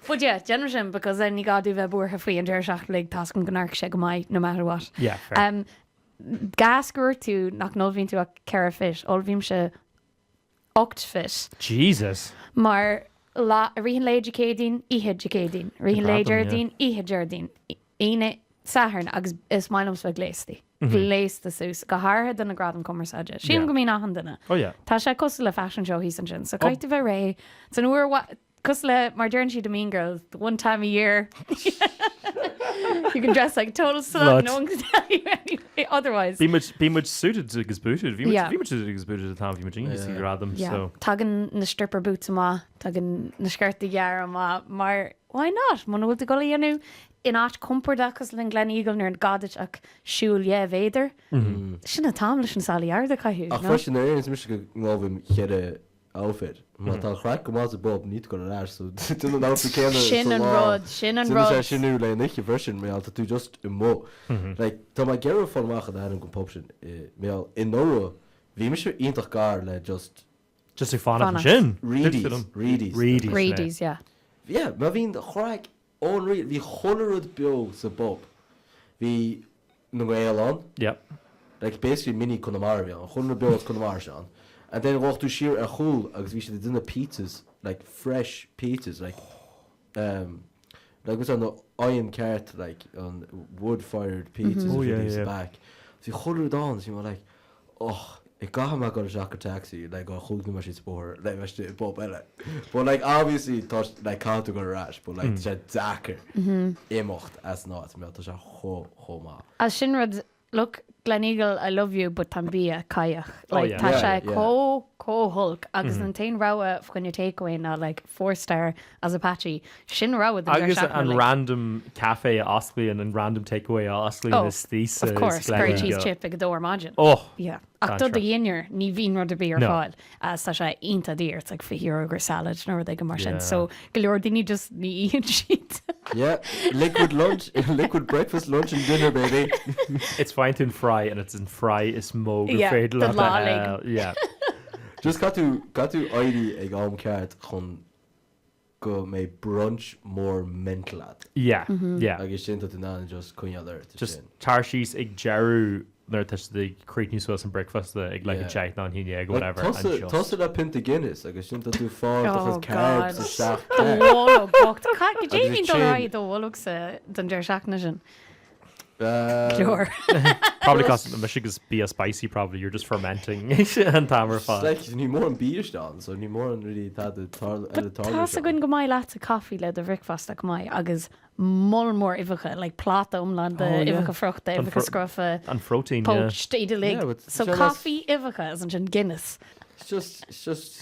But yeah, déanaim sin because then ní gá domh bheith buartha faoi an deireadh seachtaine uilig, tá's agam go n-amharcfaidh sé go maith no matter what. Yeah, fair. Um, Gas go dúirt tú nach n-ullmhaíonn tú ach 4 fit, ullmhaímse 8 fit. Jesus! Mar lá, i rith an lae Dé Céadaoin, oíche Dé Céadaoin, i rith an lae Gradam, yeah. Déardaoin, oíche Déardaoin, Aoine, Satharn agus is maith liomsa bheith gléasta. Gléasta suas, go háirithe do na Gradaim Cumarsáide. Sílim Yeah. go mbíonn achan duine. Oh yeah. Tá sé cosúil le fashion show thíos ansin, so caithfidh tú bheith réidh. It's an uair mhaith, Cosúil le mar deireann siad i Mean Girls, the one time a year you can dress like a total slut, no one can tell you anyway otherwise. Bhí muid, bhí muid suited agus booted, bhí muid, Yeah. bhí muid suited agus booted an t-am bhí muid ag yeah. Gradaim, Yeah. so. Tagann na stripper boots amach, tagann na sciortaí gearra amach, mar why not? Muna bhfuil tú ag dul a dhéanamh in áit compordach cosúil le an Gleneagle nuair gá duit ach siúl 10 mhéadar. Sin an t-am leis na salaí arda a chaitheamh, Ach no? freisin nuair a éiríonns mise go n-ullmhaím cheithre outfit. Má tá an chraic go maith sa bpub, níl tú ag dul ar ais, so déan an outfit céanna Sin sa an lá. rud, sin an Déanann sé rud. sin thú le an oíche freisin, mar gheall tá tú just amuigh. Like, tá mé ag iarraidh fáil amach an ainm den pub sin, i, mar gheall anuraidh, bhí mise iontach gar le just Just ag fanacht Fanacht. ansin. Reidy's, Reidy's. Reidy's. Reidy's, yeah. Yeah, mar bhí an chraic unreal, bhí chuile rud beo sa bpub. Bhí na Gaeil ann. Yep. Like basically mini Conamara a bhí ann, chuile rud beo as Conamara is ann. And then ghabhfadh tú siar ar chúl agus bhí siad ag déanamh pizzas, like fresh pizzas, like um, like what's that, an oigheann ceart, like an wood fired pizzas oh, yeah, yeah. back. Bhí chuile rud ann, bhí mé like, oh, caithfidh mé dul isteach go taxi, like ó chúig nóiméad síos an bóthar, like bheith i bpub eile. But like obviously tá like caithfidh tú dul ar ais, but like tá sé deacair imeacht as an áit, tá sé chomh chomh maith. As sin rud Look, Gleneagle, I love you but tá an bia caidheach. Oh Like yeah. tá Yeah, sé yeah. chomh, chomh holc agus an t-aon rogha fá choinne takeaway ná like four star as Apache. Sin rogha don deireadh Agus seachtaine an like. random cafe a osclaíonn, an random takeaway a osclaíonn Oh, istigh sa of course, curry Gleneagle. cheese chip ag a dó ar maidin. Oh! Yeah. Ach do do Dainséarach. dhinnéar ní bhíonn rud ar bith ar No. fáil. As tá sé iontach daor, it's like €20 gur salad nó rud éigin mar sin. Yeah. So go leor daoine just ní itheann siad. Yeah, liquid lunch, liquid breakfast, lunch and dinner, baby. It's faigheann tú an fry and it's an fry is mó gur Yeah, féidir don leat lá a uilig. fháil. Yeah. Just caithfidh tú, caithfidh tú éirí ag am ceart chun go mbeidh brunch mór mental agat. Yeah, yeah. Agus sin tá tú in ann just coinneáil ort. Just tar síos ag deireadh nuair atá siad ag críochnú suas an bricfeasta ag like a 10 nó an 11 whatever and just. Tosaigh le pionta Guinness agus sin tá tú fáil do Oh chuid carbs God. isteach Do ceart. bholg bocht. Cad goidé Agus bhíonn dul ar sin. aghaidh do bholgsa don deireadh seachtaine sin? Uh, Leor. Probably cos mise agus bia spicy probably you're just fermenting an t-am ar fad. Like ní mór an bia isteach so ní mór an really tada tarlú But tá's againn go maith leatsa caife le do bhricfeasta go maith agus moll mór uibheacha, like pláta iomlán de Oh, yeah. uibheacha friochta, An uibheacha fro- scrofa, An phróitéin, yeah. poached, iad uilig. Yeah, but So sure, caife, uibheacha is ansin Guinness. It's just it's just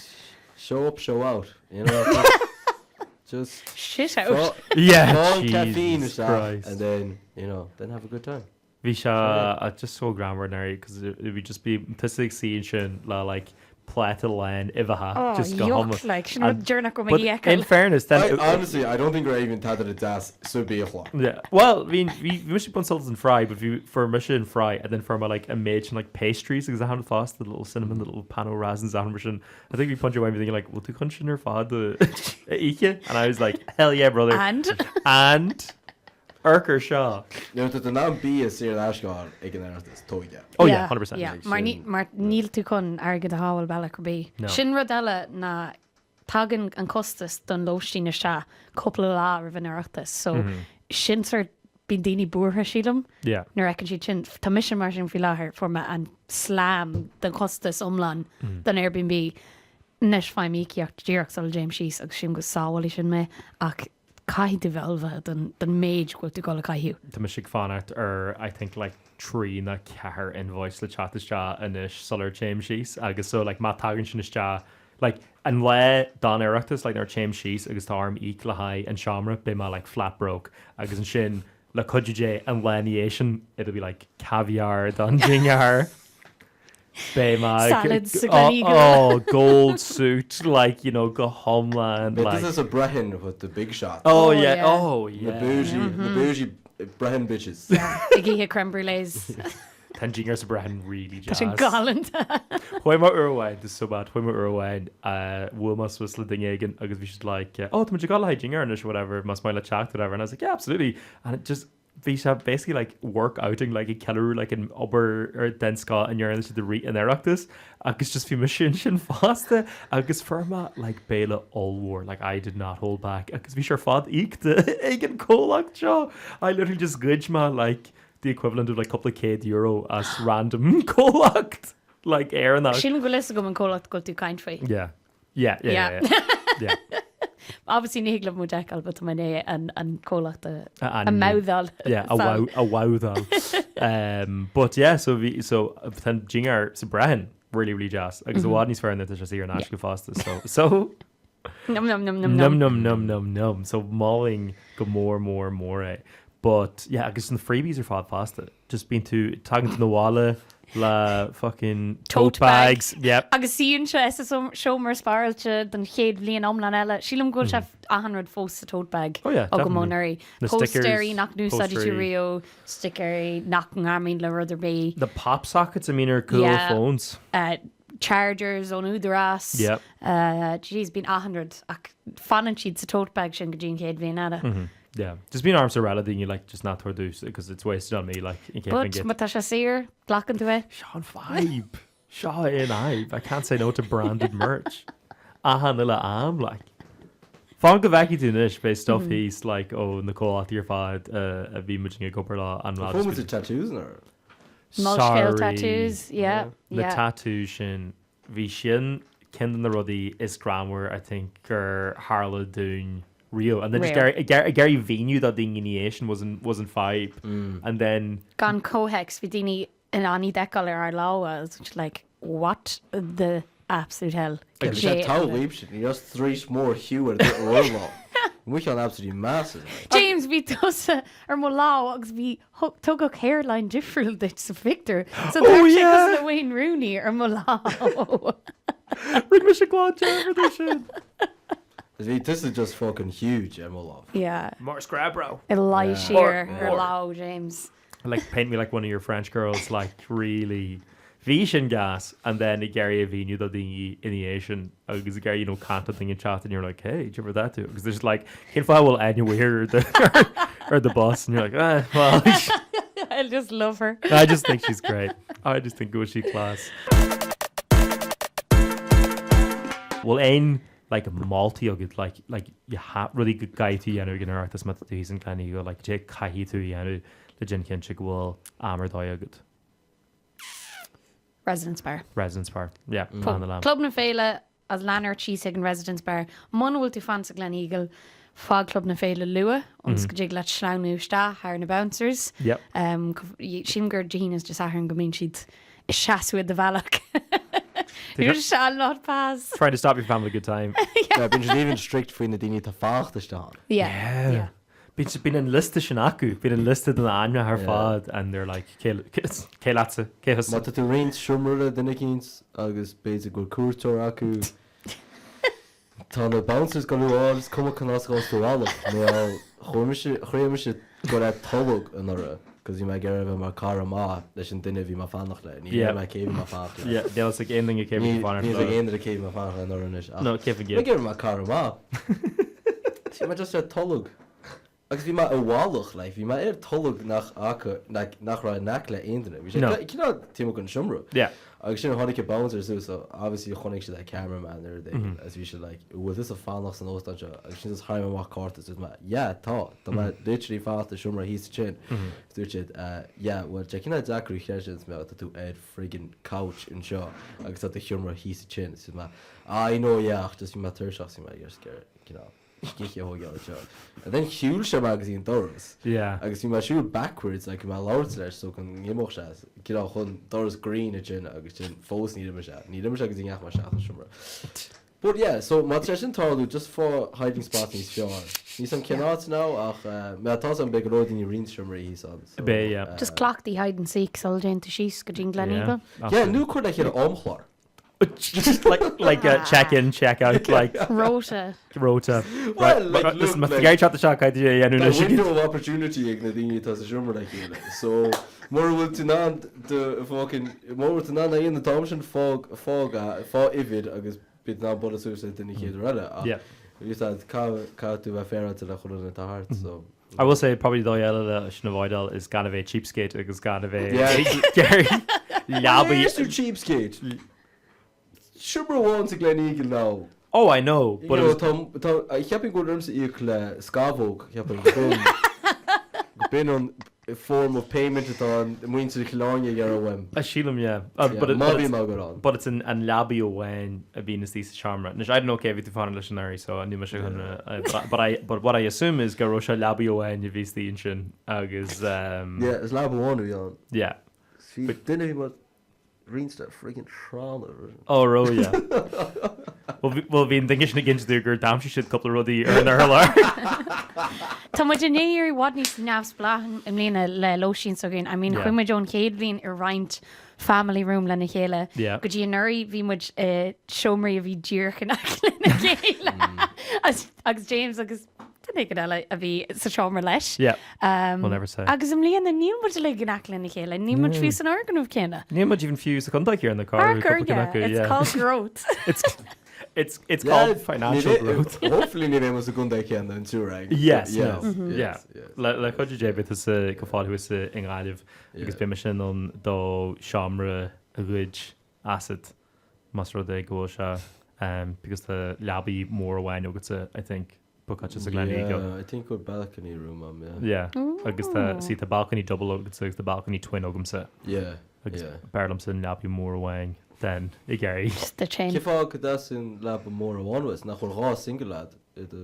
show up show out you know just, just Shit out. Yeah, Fáil caffeine Jesus isteach Christ. and then you know then have a good time. Bhí sé uh, just so greannmhar now because bhí just be tusa ag suí ansin le like pláta lán uibheacha Oh, just go yuck, hiomlán. like, sin rud And- deireanach go But mbeidh in feiceáil. fairness then I, honestly I don't think raibh even tada le deas sa bhiachlár. Yeah. Well, bhí bhí bhí mise ag baint sult as an fry, but bhí fuair mise an fry and then fuair mé like an méid sin like pastries agus achan fosta, the little cinnamon, the little pano raisins achan mar sin. I think bhí pointe amháin bhí thinking like, bhfuil tú chun sin ar fad a ithe? And I was like, hell yeah brother. And? And urchar seo. Nuair atá tú in ann bia saor in aisce a fháil ag an Oireachtas, tóg é. Oh yeah, 100%. Yeah, mar ní, mar níl tú chun airgead a shábháil bealach ar bith. No. Sin rud eile ná tagann an costas don lóistín isteach cúpla lá roimh an Oireachtas so sin sort bíonn daoine buartha sílim Yeah. nuair a fheiceann siad sin. Tá mise mar sin faoi láthair, fuair mé an slam den chostas iomlán don Airbnb. Anois faighim íocaíocht díreach sula dtéim síos agus sílim go sábhálfaidh sin mé ach caithfidh tú bheith ullmhaithe don don méid go bhfuil tú ag dul a chaitheamh. Tá mise ag fanacht ar I think like 3 nó 4 invoice le teacht isteach anois sular téim síos agus so like má tagann sin isteach like an lá don Oireachtas like nuair a téim síos agus tá orm íoc le haghaidh an seomra beidh mé like flat broke agus ansin le cuidiú Dé an lá ina dhiaidh sin it'll be like caviar don dinnéar beidh mé Salad sa Gleneagle. oh gold suit like you know go hiomlán But like this is a Brehon with the big shot. oh Oh, yeah yeah. oh The yeah bougie, the bougie Brehon bitches. Ag ithe creme brulees. Tá an dinnéar sa Brehon really Tá sin deas. galánta. Chuaigh mé uair amháin, this is so bad, chuaigh mé uair amháin, bhuail mé suas le duine éigin agus bhí siad like, oh, tá muid ag dul le haghaidh dinnéar anois or whatever, más maith leat teacht, whatever, and I was like, yeah, absolutely, and it just, bhí sé basically like work outing, like ag ceiliúradh like an obair ar den scoth a ndearna siad i rith an Oireachtais agus just bhí mise ansin fosta agus fuair mé like béile ollmhór, like I did not hold back agus bhí sé ar fad íocta ag an comhlacht seo, I literally just ghoid mé like the equivalent of like cúpla céad euro as random comhlacht like Éireannach. Sílim go bhfuil fhios agam an comhlacht go bhfuil tú ag caint faoi. Yeah. Yeah, yeah, yeah, yeah. yeah. Obviously ní thig liom muid a fheiceáil but tá mé i ndiaidh an an comhlacht a A a ainmniú. mouth-áil. Yeah, a wow, a wowdáil. Um, but yeah, so bhí so tá an dinnéar sa Brehon really really deas agus i bhfad níos fearr nuair atá sé saor in aisce fosta so so Num num num num Num num. num num num num. So molaim go mór mór mór é. But yeah, agus na freebies ar fad fosta. Just bíonn tú, tagann tú 'na bhaile le fucking tote Tote bag. bags. Yep. Agus suíonn sé sa seomra spáráilte don chéad bhliain iomlán eile. Sílim go bhfuil sé achan rud fós sa tote bag Oh yeah, agam ó definitely. anuraidh. Na stickers, Póstaeirí nach n-úsáideann tú póstaeirí. riamh, sticéirí nach ngreamaíonn le rud ar bith. The pop sockets, I mean, are cool Yeah. phones. Uh, chargers ón Údarás. Yep. Uh, jeez, bíonn achan rud ach fanann siad sa tote bag sin go dtí an chéad bhliain eile. Yeah. Just bíonn ormsa rá le daoine like just ná tabhair domh because it's wasted on me like in case But má tá sé saor, glacann tú é. Seo an fadhb. Seo é an fhadhb. I can't say no to branded merch. Achan uile am like. Fan go bhfeicfidh tú anois beidh stuff thíos like ó na comhlachtaí ar fad a bhí muid ag obair leo an lá. Fuair muid na tattoos anuraidh. Molscéal tattoos, yeah, Na yeah. tattoos sin, bhí sin ceann de na rudaí is greannmhar I think gur tharla dúinn riamh. And then just Riamh. ag iarraidh mhíniú do daoine ina dhiaidh sin was an was an fadhb. And then Gan comhthéacs, bhí daoine in ann iad a fheiceáil ar ár lámha agus muid like what the absolute hell. Bhí sé togha dhaoibhse, ní raibh straois mór Hugh ar bhur lámh. Mo cheann absolutely massive. James, bhí tusa ar mo lámh agus bhí tugadh hairline difriúil duit sa phictiúr. So Oh tá sé yeah! cosúil le Wayne Rooney ar mo lámh. Rinne mise glan dearmad ar sin. Bhí tusa just fucking huge ar mo lámh. Yeah. Mar scrab bro. I luí siar Mór, ar mór. lámh James. Like paint me like one of your French girls like really Bhí sin gas and then ag iarraidh a mhíniú do daoine ina dhiaidh sin agus ag iarraidh you know caint le daoine an chat and you're like hey do you remember that too agus they're just like cén fáth a bhfuil Áine Weir ar the ar the bus and you're like eh well I just love her. I just think she's great. I just think go bhfuil sí class. Bhfuil aon like moltaí agat like like you ha rudaí go gcaithfidh tú a dhéanamh ag an Oireachtas má tá tú thíos in Gleneagle like cad é caithfidh tú a dhéanamh le déanamh cinnte go bhfuil am ar dóigh agat. Residence Bar. Residence Bar, yeah, mm. An Club na Féile agus lean ort síos ag an Residence Bar. Muna bhfuil tú ag fanacht sa Gleneagle, fág Club na Féile luath ionas mm. go dtig leat sleamhnú isteach thar na bouncers. Yep. Um, Sílim gur Dé hAoine is Dé Sathairn go mbíonn siad ag seasamh i do bhealach. You shall not pass. Trying to stop you from having a good time. Yeah, bíonn siad even strict faoi na daoine atá ag fanacht istigh ann. Yeah. Yeah. Bíonn bíonn an liosta sin acu, bíonn an liosta de na ainmneacha ar fad and they're like cé cé leatsa, cé thusa? Má tá tú ag roinnt seomra le duine eicínt agus b'fhéidir go bhfuil cuairteoir acu, tá na bouncers ag gabháil thú a fháil, is cuma cén áit a ghabhfas tú abhaile. Nó chuaigh mise, chuaigh mise go raibh tolg anuraidh cos bhí mé ag iarraidh a bheith mar cara maith leis an duine a bhí mé ag fanacht le. Ní Yeah. raibh mé cé bhí mé ag fanacht le. Yeah, níl fhios ag aon duine cé bhí Ní tú fanacht níl fhios ag le. aon duine cé bhí mé ag fanacht le anuraidh anois ach No, cé faoin bhí mé gcéad. ag iarraidh mar cara maith. Bhí mé just ar tolg. Agus bhí mé i bhfolach, like, bhí mé ar tolg nach acu, like, nach raibh in aice le aon duine. Bhí sé No. cineál taobh amuigh den seomra. Yeah. Agus sin tháinig an bouncer suas, so obviously chonaic siad an cameraman nó rud éigin agus bhí siad like, bhfuil tusa ag fanacht san óstán seo? Agus sin just tharraing mé amach cárta is dúirt mé, yeah, tá, tá mé literally ag fanacht i seomra thíos ansin. Is dúirt siad, uh, yeah, bhuel, tá cineál deacair a chreidiúint mar tá tú ar friggin couch anseo agus tá do sheomra thíos ansin. Is dúirt mé, ah, I know, yeah, ach just bhí mé tuirseach, so bhí mé ag iarraidh cineál scíth a thógáil anseo. And then shiúil sé mé go dtí an doras. Yeah. Agus bhí mé ag siúl backwards, like bhí mé ag labhairt leis so go n-imeodh sé, cineál chun doras green ansin agus sin fós níor imigh sé. Níor imigh sé go dtí go ndeachaigh mé isteach sa seomra. But yeah, so má tá sé sin tarlú, just faigh hiding spot níos fearr. Níl 's a'm cén áit now ach eh, má tá 's a'm beidh go leor daoine ag roinnt seomraí thíos ann. So, Beidh, yeah. Just cleachtaigh hide and seek sula dtéann tú síos go dtí an Gleneagle. Yeah. Yeah, nó cuir le chéile amchlár. Just like like a check in, check out, like Rota. rota. Well, like, Listen, look, má like- tá teacht isteach caithfidh tú é a dhéanamh Tá anois. window of opportunity ag na daoine atá sa seomra le chéile. So, mura bhfuil tú in ann do fucking, mura bhfuil tú in ann é a dhéanamh an t-am sin, fág, fág a, fág uimhir agus beidh tú in ann bualadh suas le duine chéad uair eile. Ach, Yeah. bhí said, caithfidh, caithfidh tú bheith féaráilte le chuile dhuine atá thart, so. I will say probably dóigh eile le sin a avoidáil is gan a bheith cheapskate agus gan a bheith Yeah. ag iarraidh leabaí. Is tú cheapskate? Seomra amháin sa Gleneagle now. Oh I know, You but it know, was tá, tá, cheapfainn go bhfuil ormsa íoc le scamhóg, cheapfainn go b'in an form of payment atá an muintir Chill Airne ag iarraidh uaim. A sílim, yeah. Uh, Yeah, but it, má but bhí it's, mé ag ann. but it's an, an leabaí amháin a bhíonn istigh sa seomra. Anois, I don't know cé bhí tú fanacht leis anuraidh, so níl mise chun, uh, but, I- but I, but what I assume is go raibh sé leabaí amháin a bhí istigh ansin agus, um, Yeah, is leaba amháin a bhí ann. yeah. Bhí duine a bhí mar roinnt le friggin tránna. Ó, raibh, yeah. Bhuel, bhí- bhuel, bhí an duine sin ag insint dúinn gur d'aimsigh siad cúpla rudaí ar an urlár. Tá muid i ndiaidh éirí i bhfad níos neamhspleách i mbliana le lóistín s'againn. I mean, Yeah. chuaigh muid ón chéad bhliain ag roinnt family room lena chéile Yeah. go dtí anuraidh bhí muid i seomraí a bhí díreach in aice lena chéile. Agus- Agus James agus duine éigin eile a bhí sa seomra leis. Yeah. Um, We'll never say. Agus i mbliana níl muid uilig in aice lena chéile, níl muid fiú san fhoirgneamh céanna. Níl muid even fiú sa chontae céanna, cá raibh cúpla ceann acu, It's yeah. called growth. It's. It's it's called financial growth. Hopefully ní bheidh muid sa gcontae céanna an tríú rang. Yes, no. Yeah. Le cuidiú Dé beidh tusa go fóill thuas i nGaillimh agus beidh mise in ann do sheomra a ghoid asat más rud é go bhfuil sé because tá leabaí mór amháin agatsa I think. bookáilte sa Gleneagle. Yeah, I think go balcony room am, yeah. Yeah, agus tá, see, tá balcony double agatsa agus tá balcony twin agamsa. Yeah, Agus yeah. b'fhearr liomsa an leabaidh mór amháin then ag éirí. Just the chain. Cén fáth go dteastaíonn leaba mór amháin uait? Nach bhfuil 2 single lad i do.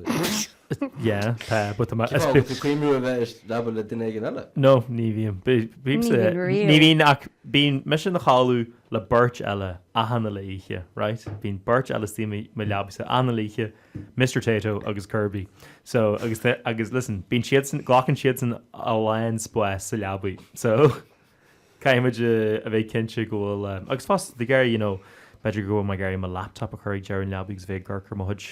Yeah, tá, but tá mé. Cén fáth bhfuil tú cuimhniú a bheith i leaba le duine éigin eile? No, ní bhím. Bímse, Ní bhíonn riamh. ní bhíonn ach bíonn mise ina chodladh le beirt eile achan uile oíche, right? Bíonn beirt eile istigh i mo leabaidhse achan uile oíche. Mister Tayto agus Kirby. So, agus tá, agus listen, bíonn siadsan, glacann siadsan a lán spáis sa leabaidh. So, caithfidh muid a bheith cinnte go bhfuil, um, agus fosta, ag iarraidh, you know, b'fhéidir go bhfuil mé ag iarraidh mo laptop a chur ag deireadh an leabaidh agus bheith ag amharc ar mo chuid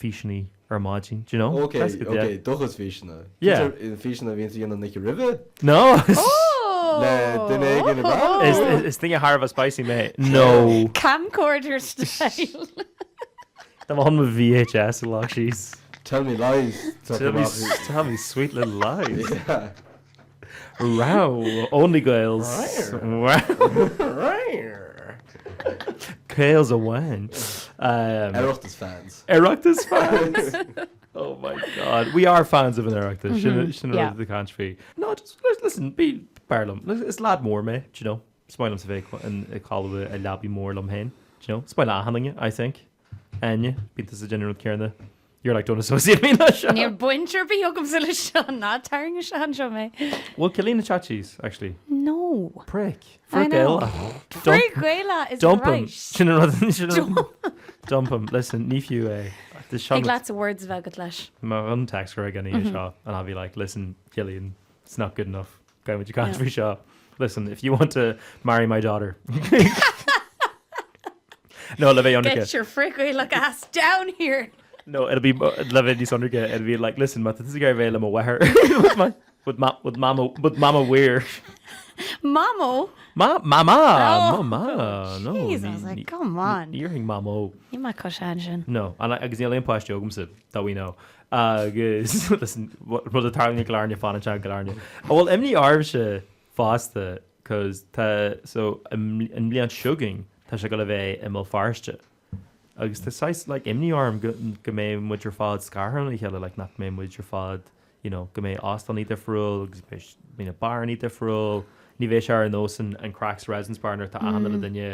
físeannaí ar maidin, do you know? Ok, That's good, yeah. ok, do chuid físeanna. Yeah. Cinnte, na físeanna a bhíonn tú a dhéanamh an oíche roimhe? No! Oh! Le duine éigin ab ea? Is, is, is duine thar a bheith spicy mé. No! Camcorder style. Tá mé chun mo VHS a leagan síos. Tell me lies. Tell me, tell me sweet little lies. Yeah. Wow, only Gaels. Wow. Gaels amháin. Um, Oireachtas fans. Oireachtas fans. Oh my God. We are fans of an Oireachtas. Sin sin yeah. rud the caint faoi. No, just listen, bí b'fhearr liom. Is lad mór mé, do you know. Is maith liomsa bheith ag codladh i leabaidh mór liom féin, do you know. Is maith le achan duine, I think. Áine, bíonn tusa ag déanamh an rud céanna. You're like, don't associate me leis seo. Níl baint ar bith agamsa leis seo, ná tarraing isteach anseo mé. Bhfuil Cillian ag teacht síos, actually? No. Prick. I know. Frith-Ghaelach. Frith-Ghaelach is Dump him. right. Sin an rud. sin an rud. Dump him. Listen, ní fiú é. Thig leatsa words a bheith agat leis. Má an text ag an oíche seo and I'll be like, listen, Cillian, it's not good enough. Caithfidh muid caint faoi seo. Listen, if you want to marry my daughter. No, le bheith ionraice. Get your frith-Ghaelach ass down here! No, it'll be, le bheith níos ionraice, it'll be like, listen, má tá tusa ag iarraidh bheith le mo mháthair, with my, with ma, with mama, with mama Weir. Mamo? Ma, mama, Oh, mama, no. Jeez, I was like, come on. Ní déarfainn mamó. Ní maith cois ansin. No, and agus níl aon páistí agamsa, that we know. Agus listen, rud a tarlaíonn i gCill Airne fanann sé i gCill Airne. An bhfuil imní oraibhse fosta cos tá so an bhliain seo chugainn tá sé ag dul a bheith i mBéal Feirste agus tá saghas like imní orm go go mbeidh muid ar fad scartha óna chéile like nach mbeidh muid ar fad you know go mbeidh óstánaí difriúil agus beidh beidh na beárannaí difriúil ní bheidh sé ar nós an an craic sa Residence Bar nuair atá achan uile duine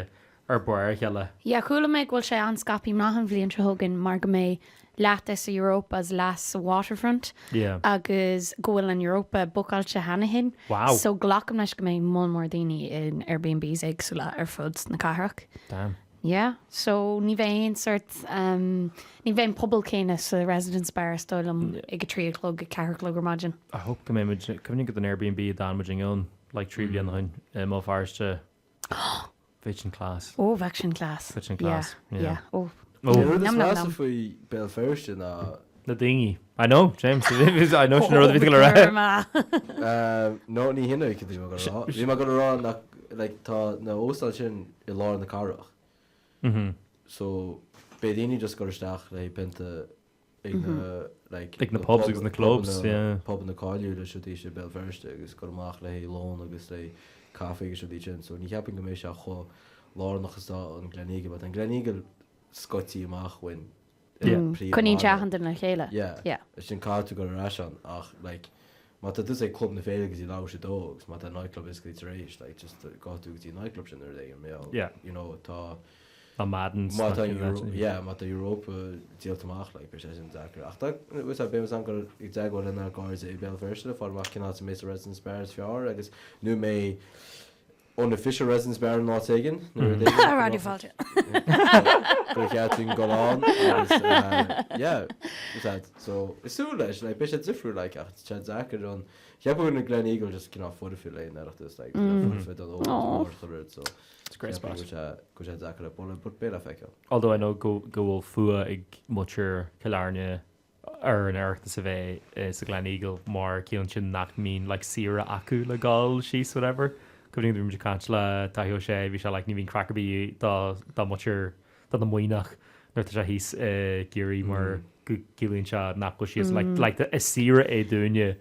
ar barr a chéile. Yeah, chuala mé go bhfuil sé an-scaipthe maith an bhliain seo chugainn mar go mbeidh leath de sa Europa is leath sa Waterfront Yeah. agus go bhfuil an Europa bookáilte cheana féin. Wow. So glacaim leis go mbeidh moll mór daoine in Airbnbs éagsúla ar fud na cathrach. Damn. Yeah, so ní bheidh aon sort, um, ní bheidh an pobal céanna sa Residence Bar is dóigh liom ag a 3 a chlog, a 4 a chlog ar maidin. I hope go mbeidh muid, cuimhnigh go den Airbnb a d'fhan muid ann like 3 bliana ó shin i mBéal Feirste. Bheadh sin class. Ó, bheadh sin class. Bheadh sin class, Yeah, yeah. yeah. Ó. Ó. An rud is Nom, nom, measa nom. faoi Béal Feirste ná. Na daoine. I know, James. I know sin an rud a bhí tú ag dul a rá. Ó, grma. No, ní hin é cad a bhí mé ag dul a rá. Bhí mé ag dul a rá nach, like, tá na óstáin sin i lár na cathrach. So, beidh daoine just ag dul isteach le haghaidh pionta ag na like Ag na pubs agus na clubs, yeah. pubanna cáiliúla is rudaí i Béal Feirste agus dul amach le haghaidh lón agus le haghaidh caife agus rudaí sin. So ní cheapaim go mbeidh sé chomh lárnach is atá an Gleneagle. But an Gleneagle scoite amach ón Yeah. Coinníonn sé achan duine le chéile. Yeah. Yeah. Sin caithfidh tú dul ar ais ann ach like má tá tusa ag Club na Féile go dtí leathuair tar éis a dó agus má tá nightclub oscailte tar éis like just gabhfaidh tú go dtí an nightclub sin nó rud éigin mar gheall Yeah. you know tá Tá Madden's Má tá yeah, má tá Europa díolta amach, like, beidh sé sin deacair. Ach tá, bhfuil a fhios agat, beidh muid ag dul i dteagmháil lenár gcairde i Béal Feirste le fáil amach cén áit a mbeidh sa Residence Bar is fearr agus nó mbeidh unofficial Residence Bar in áit éigin nó rud éigin. Raidió Fáilte. Gur cheart dúinn dul ann agus yeah, bhfuil a fhios agat. So, is súil leis, like, beidh sé difriúil, like, ach tá sé deacair an, cheapfainn go bhfuil an Gleneagle just cineál foirfe le an Oireachtas, like, foirfe don ócáid mhór chuile rud, so. It's a great spot. Go bhfuil sé deacair le bualadh, but beidh le feiceáil. Although I know go go bhfuil fuath ag muintir Chill Airne ar an Oireachtas a bheith sa Gleneagle mar ciallaíonn sin nach mbíonn like saoire acu le dhul síos whatever. Cuimhním bhí muid ag caint le Daithí Ó Sé, bhí sé like ní bhíonn craic ar bith do do muintir do na Muimhneach. nuair atá sé thíos i gCiarraí mar go gciallaíonn sé nach bhfuil siad like like is saoire é dúinne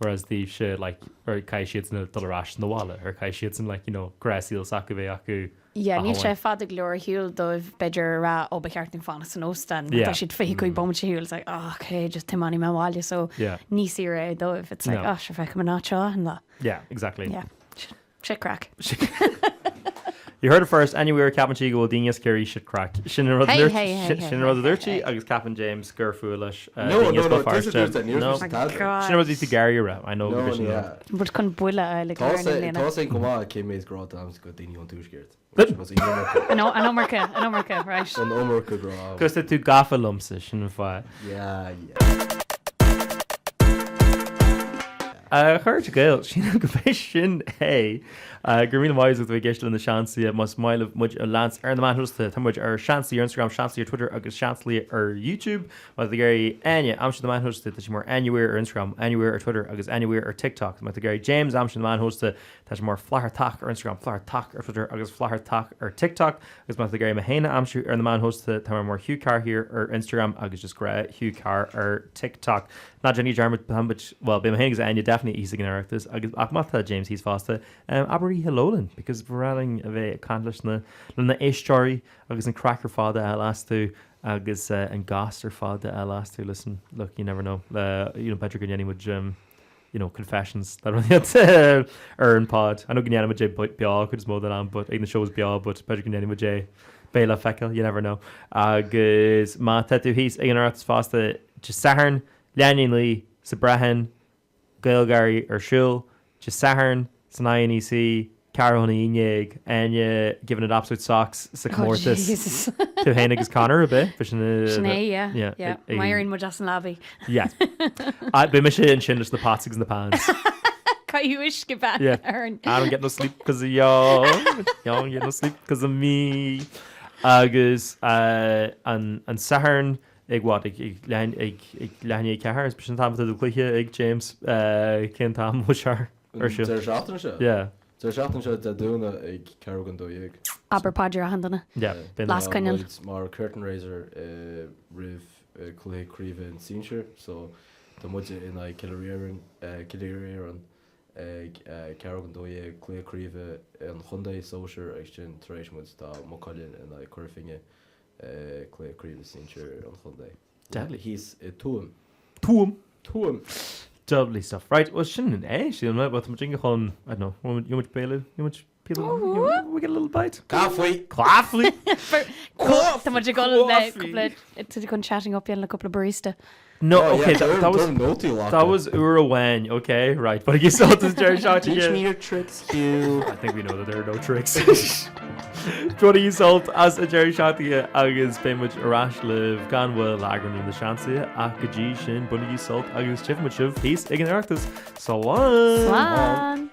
whereas daoibhse like or caithfidh siadsan dul ar ais 'na bhaile or caithfidh siadsan like you know gnáthshaol s'acu bheith acu Yeah, níl sé fada go leor ar shiúl dóibh b'fhéidir a rá ó ba cheart dúinn fanacht san óstán. Yeah. Tá siad 25 bomaite ar shiúl, it's like, oh, okay, just tiomáinfidh mé abhaile, so Yeah. ní saoire é dóibh. It's like, No. oh, sure, feicim an áit seo achan lá. Yeah, exactly. Yeah. Shit craic. You heard it first, Áine Weir ceapann sí go bhfuil daoine as Ciarraí shit craic. Sin an rud a Hey, dúirt hey, hey, hey, sin an rud a hey, dúirt sí hey. agus ceapann James gur fuath leis No, daoine no, as no, Béal tusa Feirste. dúirt é, níor No. dúirt My tada. God. Sin an rud a bhí tú ag iarraidh a rá. I know No, go bhí sin ní an hea. rud. Rud chun buille a fháil ag Tá lár na sé bliana. tá sé go maith cé méid grá atá a'm go daoine ón tuaisceart. An an iomarca, an iomarca, right. An iomarca grá. 'Cause tá tú gafa liomsa, sin an fáth. Yeah, yeah. A chairde Gael, sílim gurb é sin é. Go raibh míle maith agat as a bheith ag éisteacht le Na Seansálaithe. Más maith libh muid a leanstan ar na meáin shóisialta, tá muid ar Seansálaí ar Instagram, Seansálaí ar Twitter agus Seansálaí ar YouTube. Má tá tú ag iarraidh Áine a aimsiú ar na meáin shóisialta, tá sí mar Áine Weir ar Instagram, Áine Weir ar Twitter agus Áine Weir ar TikTok. Má tá tú ag iarraidh James a aimsiú ar na meáin shóisialta, Tá sé mar Flathartach ar Instagram, Flathartach ar Twitter agus Flathartach ar TikTok. Agus má tá tú ag iarraidh mé féin a aimsiú ar na meáin shóisialta, tá mé mar Hugh Carr here ar Instagram agus just gnáth Hugh Carr ar TikTok. Ná déanaigí dearmad, tá muid, bhuel, beidh mé féin agus Áine definitely thíos ag an Oireachtas agus ach má tá James thíos fosta, um, abraigí hello linn because ba bhreá linn a bheith ag caint leis na, le na éisteoirí agus an craic ar fad a fháil astu agus uh, an gas ar fad a fháil astu. Listen, look, you never know. Uh, you know, b'fhéidir go ndéanfaidh muid um, you know, confessions that rud ar an pod. I know go ndéanaimid é beo cuid is mó den am, but ag na shows beo, but b'fhéidir go ndéanaimid é beidh le feiceáil, you never know. Agus má tá tú thíos ag an Oireachtas fosta, Dé Sathairn, leath i ndiaidh a 9 sa Brehon, GaelGÁIRÍ ar siúl, Dé Sathairn, san INEC, ceathrú chun 11, Áine giving it absolute socks sa Oh comórtas. Jesus. Tú féin agus Conor, ab é? Bhí sin Sin é, yeah. Yeah, Yeah. ag- Má éiríonn muid as an leabaidh. Yeah. Ah, Beidh mise ansin leis na pots agus na pans. Caith uisce bean Yeah. orainn. I don't get no sleep because of y'all. Y'all don't get no sleep because of me. Agus uh, an, an Satharn ag what? Ag, ag, leath, ag, ag leath i ndiaidh 4, is sin an t-am atá do chluiche ag James. Uh, cén t-am ó sear? An deireadh seachtaine seo? Yeah. Deireadh seachtaine seo Dé Domhnaigh ag ceathrú don 12. Abair paidir achan duine. Yeah. Las coinneal. Tá muid mar curtain raiser roimh cluiche craoibhe an sinsir so tá muide in aghaidh Cill Iarainn ag ceathrú don 12 cluiche craoibhe an chontae sóisir agus sin tar éis muid tá Maigh Cuilinn in aghaidh Cora Finne cluiche craoibhe sinsir an chontae. Deadly. Thíos i Tuaim. Tuaim. Tuaim. Lovely stuff. Right, well sin é, sílim, bhuel tá muid inge chun, I don't know, you want béile, you want píosa, we get a little bite. Coffee! Coffee! Tá muid ag dul le cúpla, tá muid chun chatting up le cúpla barista. No, okay, that, that was that was uair amháin, okay, right. But you saw this Jerry shot Teach me your tricks, Hugh. I think we know that there are no tricks. Bainigí sult as an deireadh seachtaine agus beidh muid ar ais libh gan mhoill le eagrán nua na Seansálaithe ach go dtí sin bainigí sult agus tchífidh muid sibh thíos ag an Oireachtas. Slán! Slán!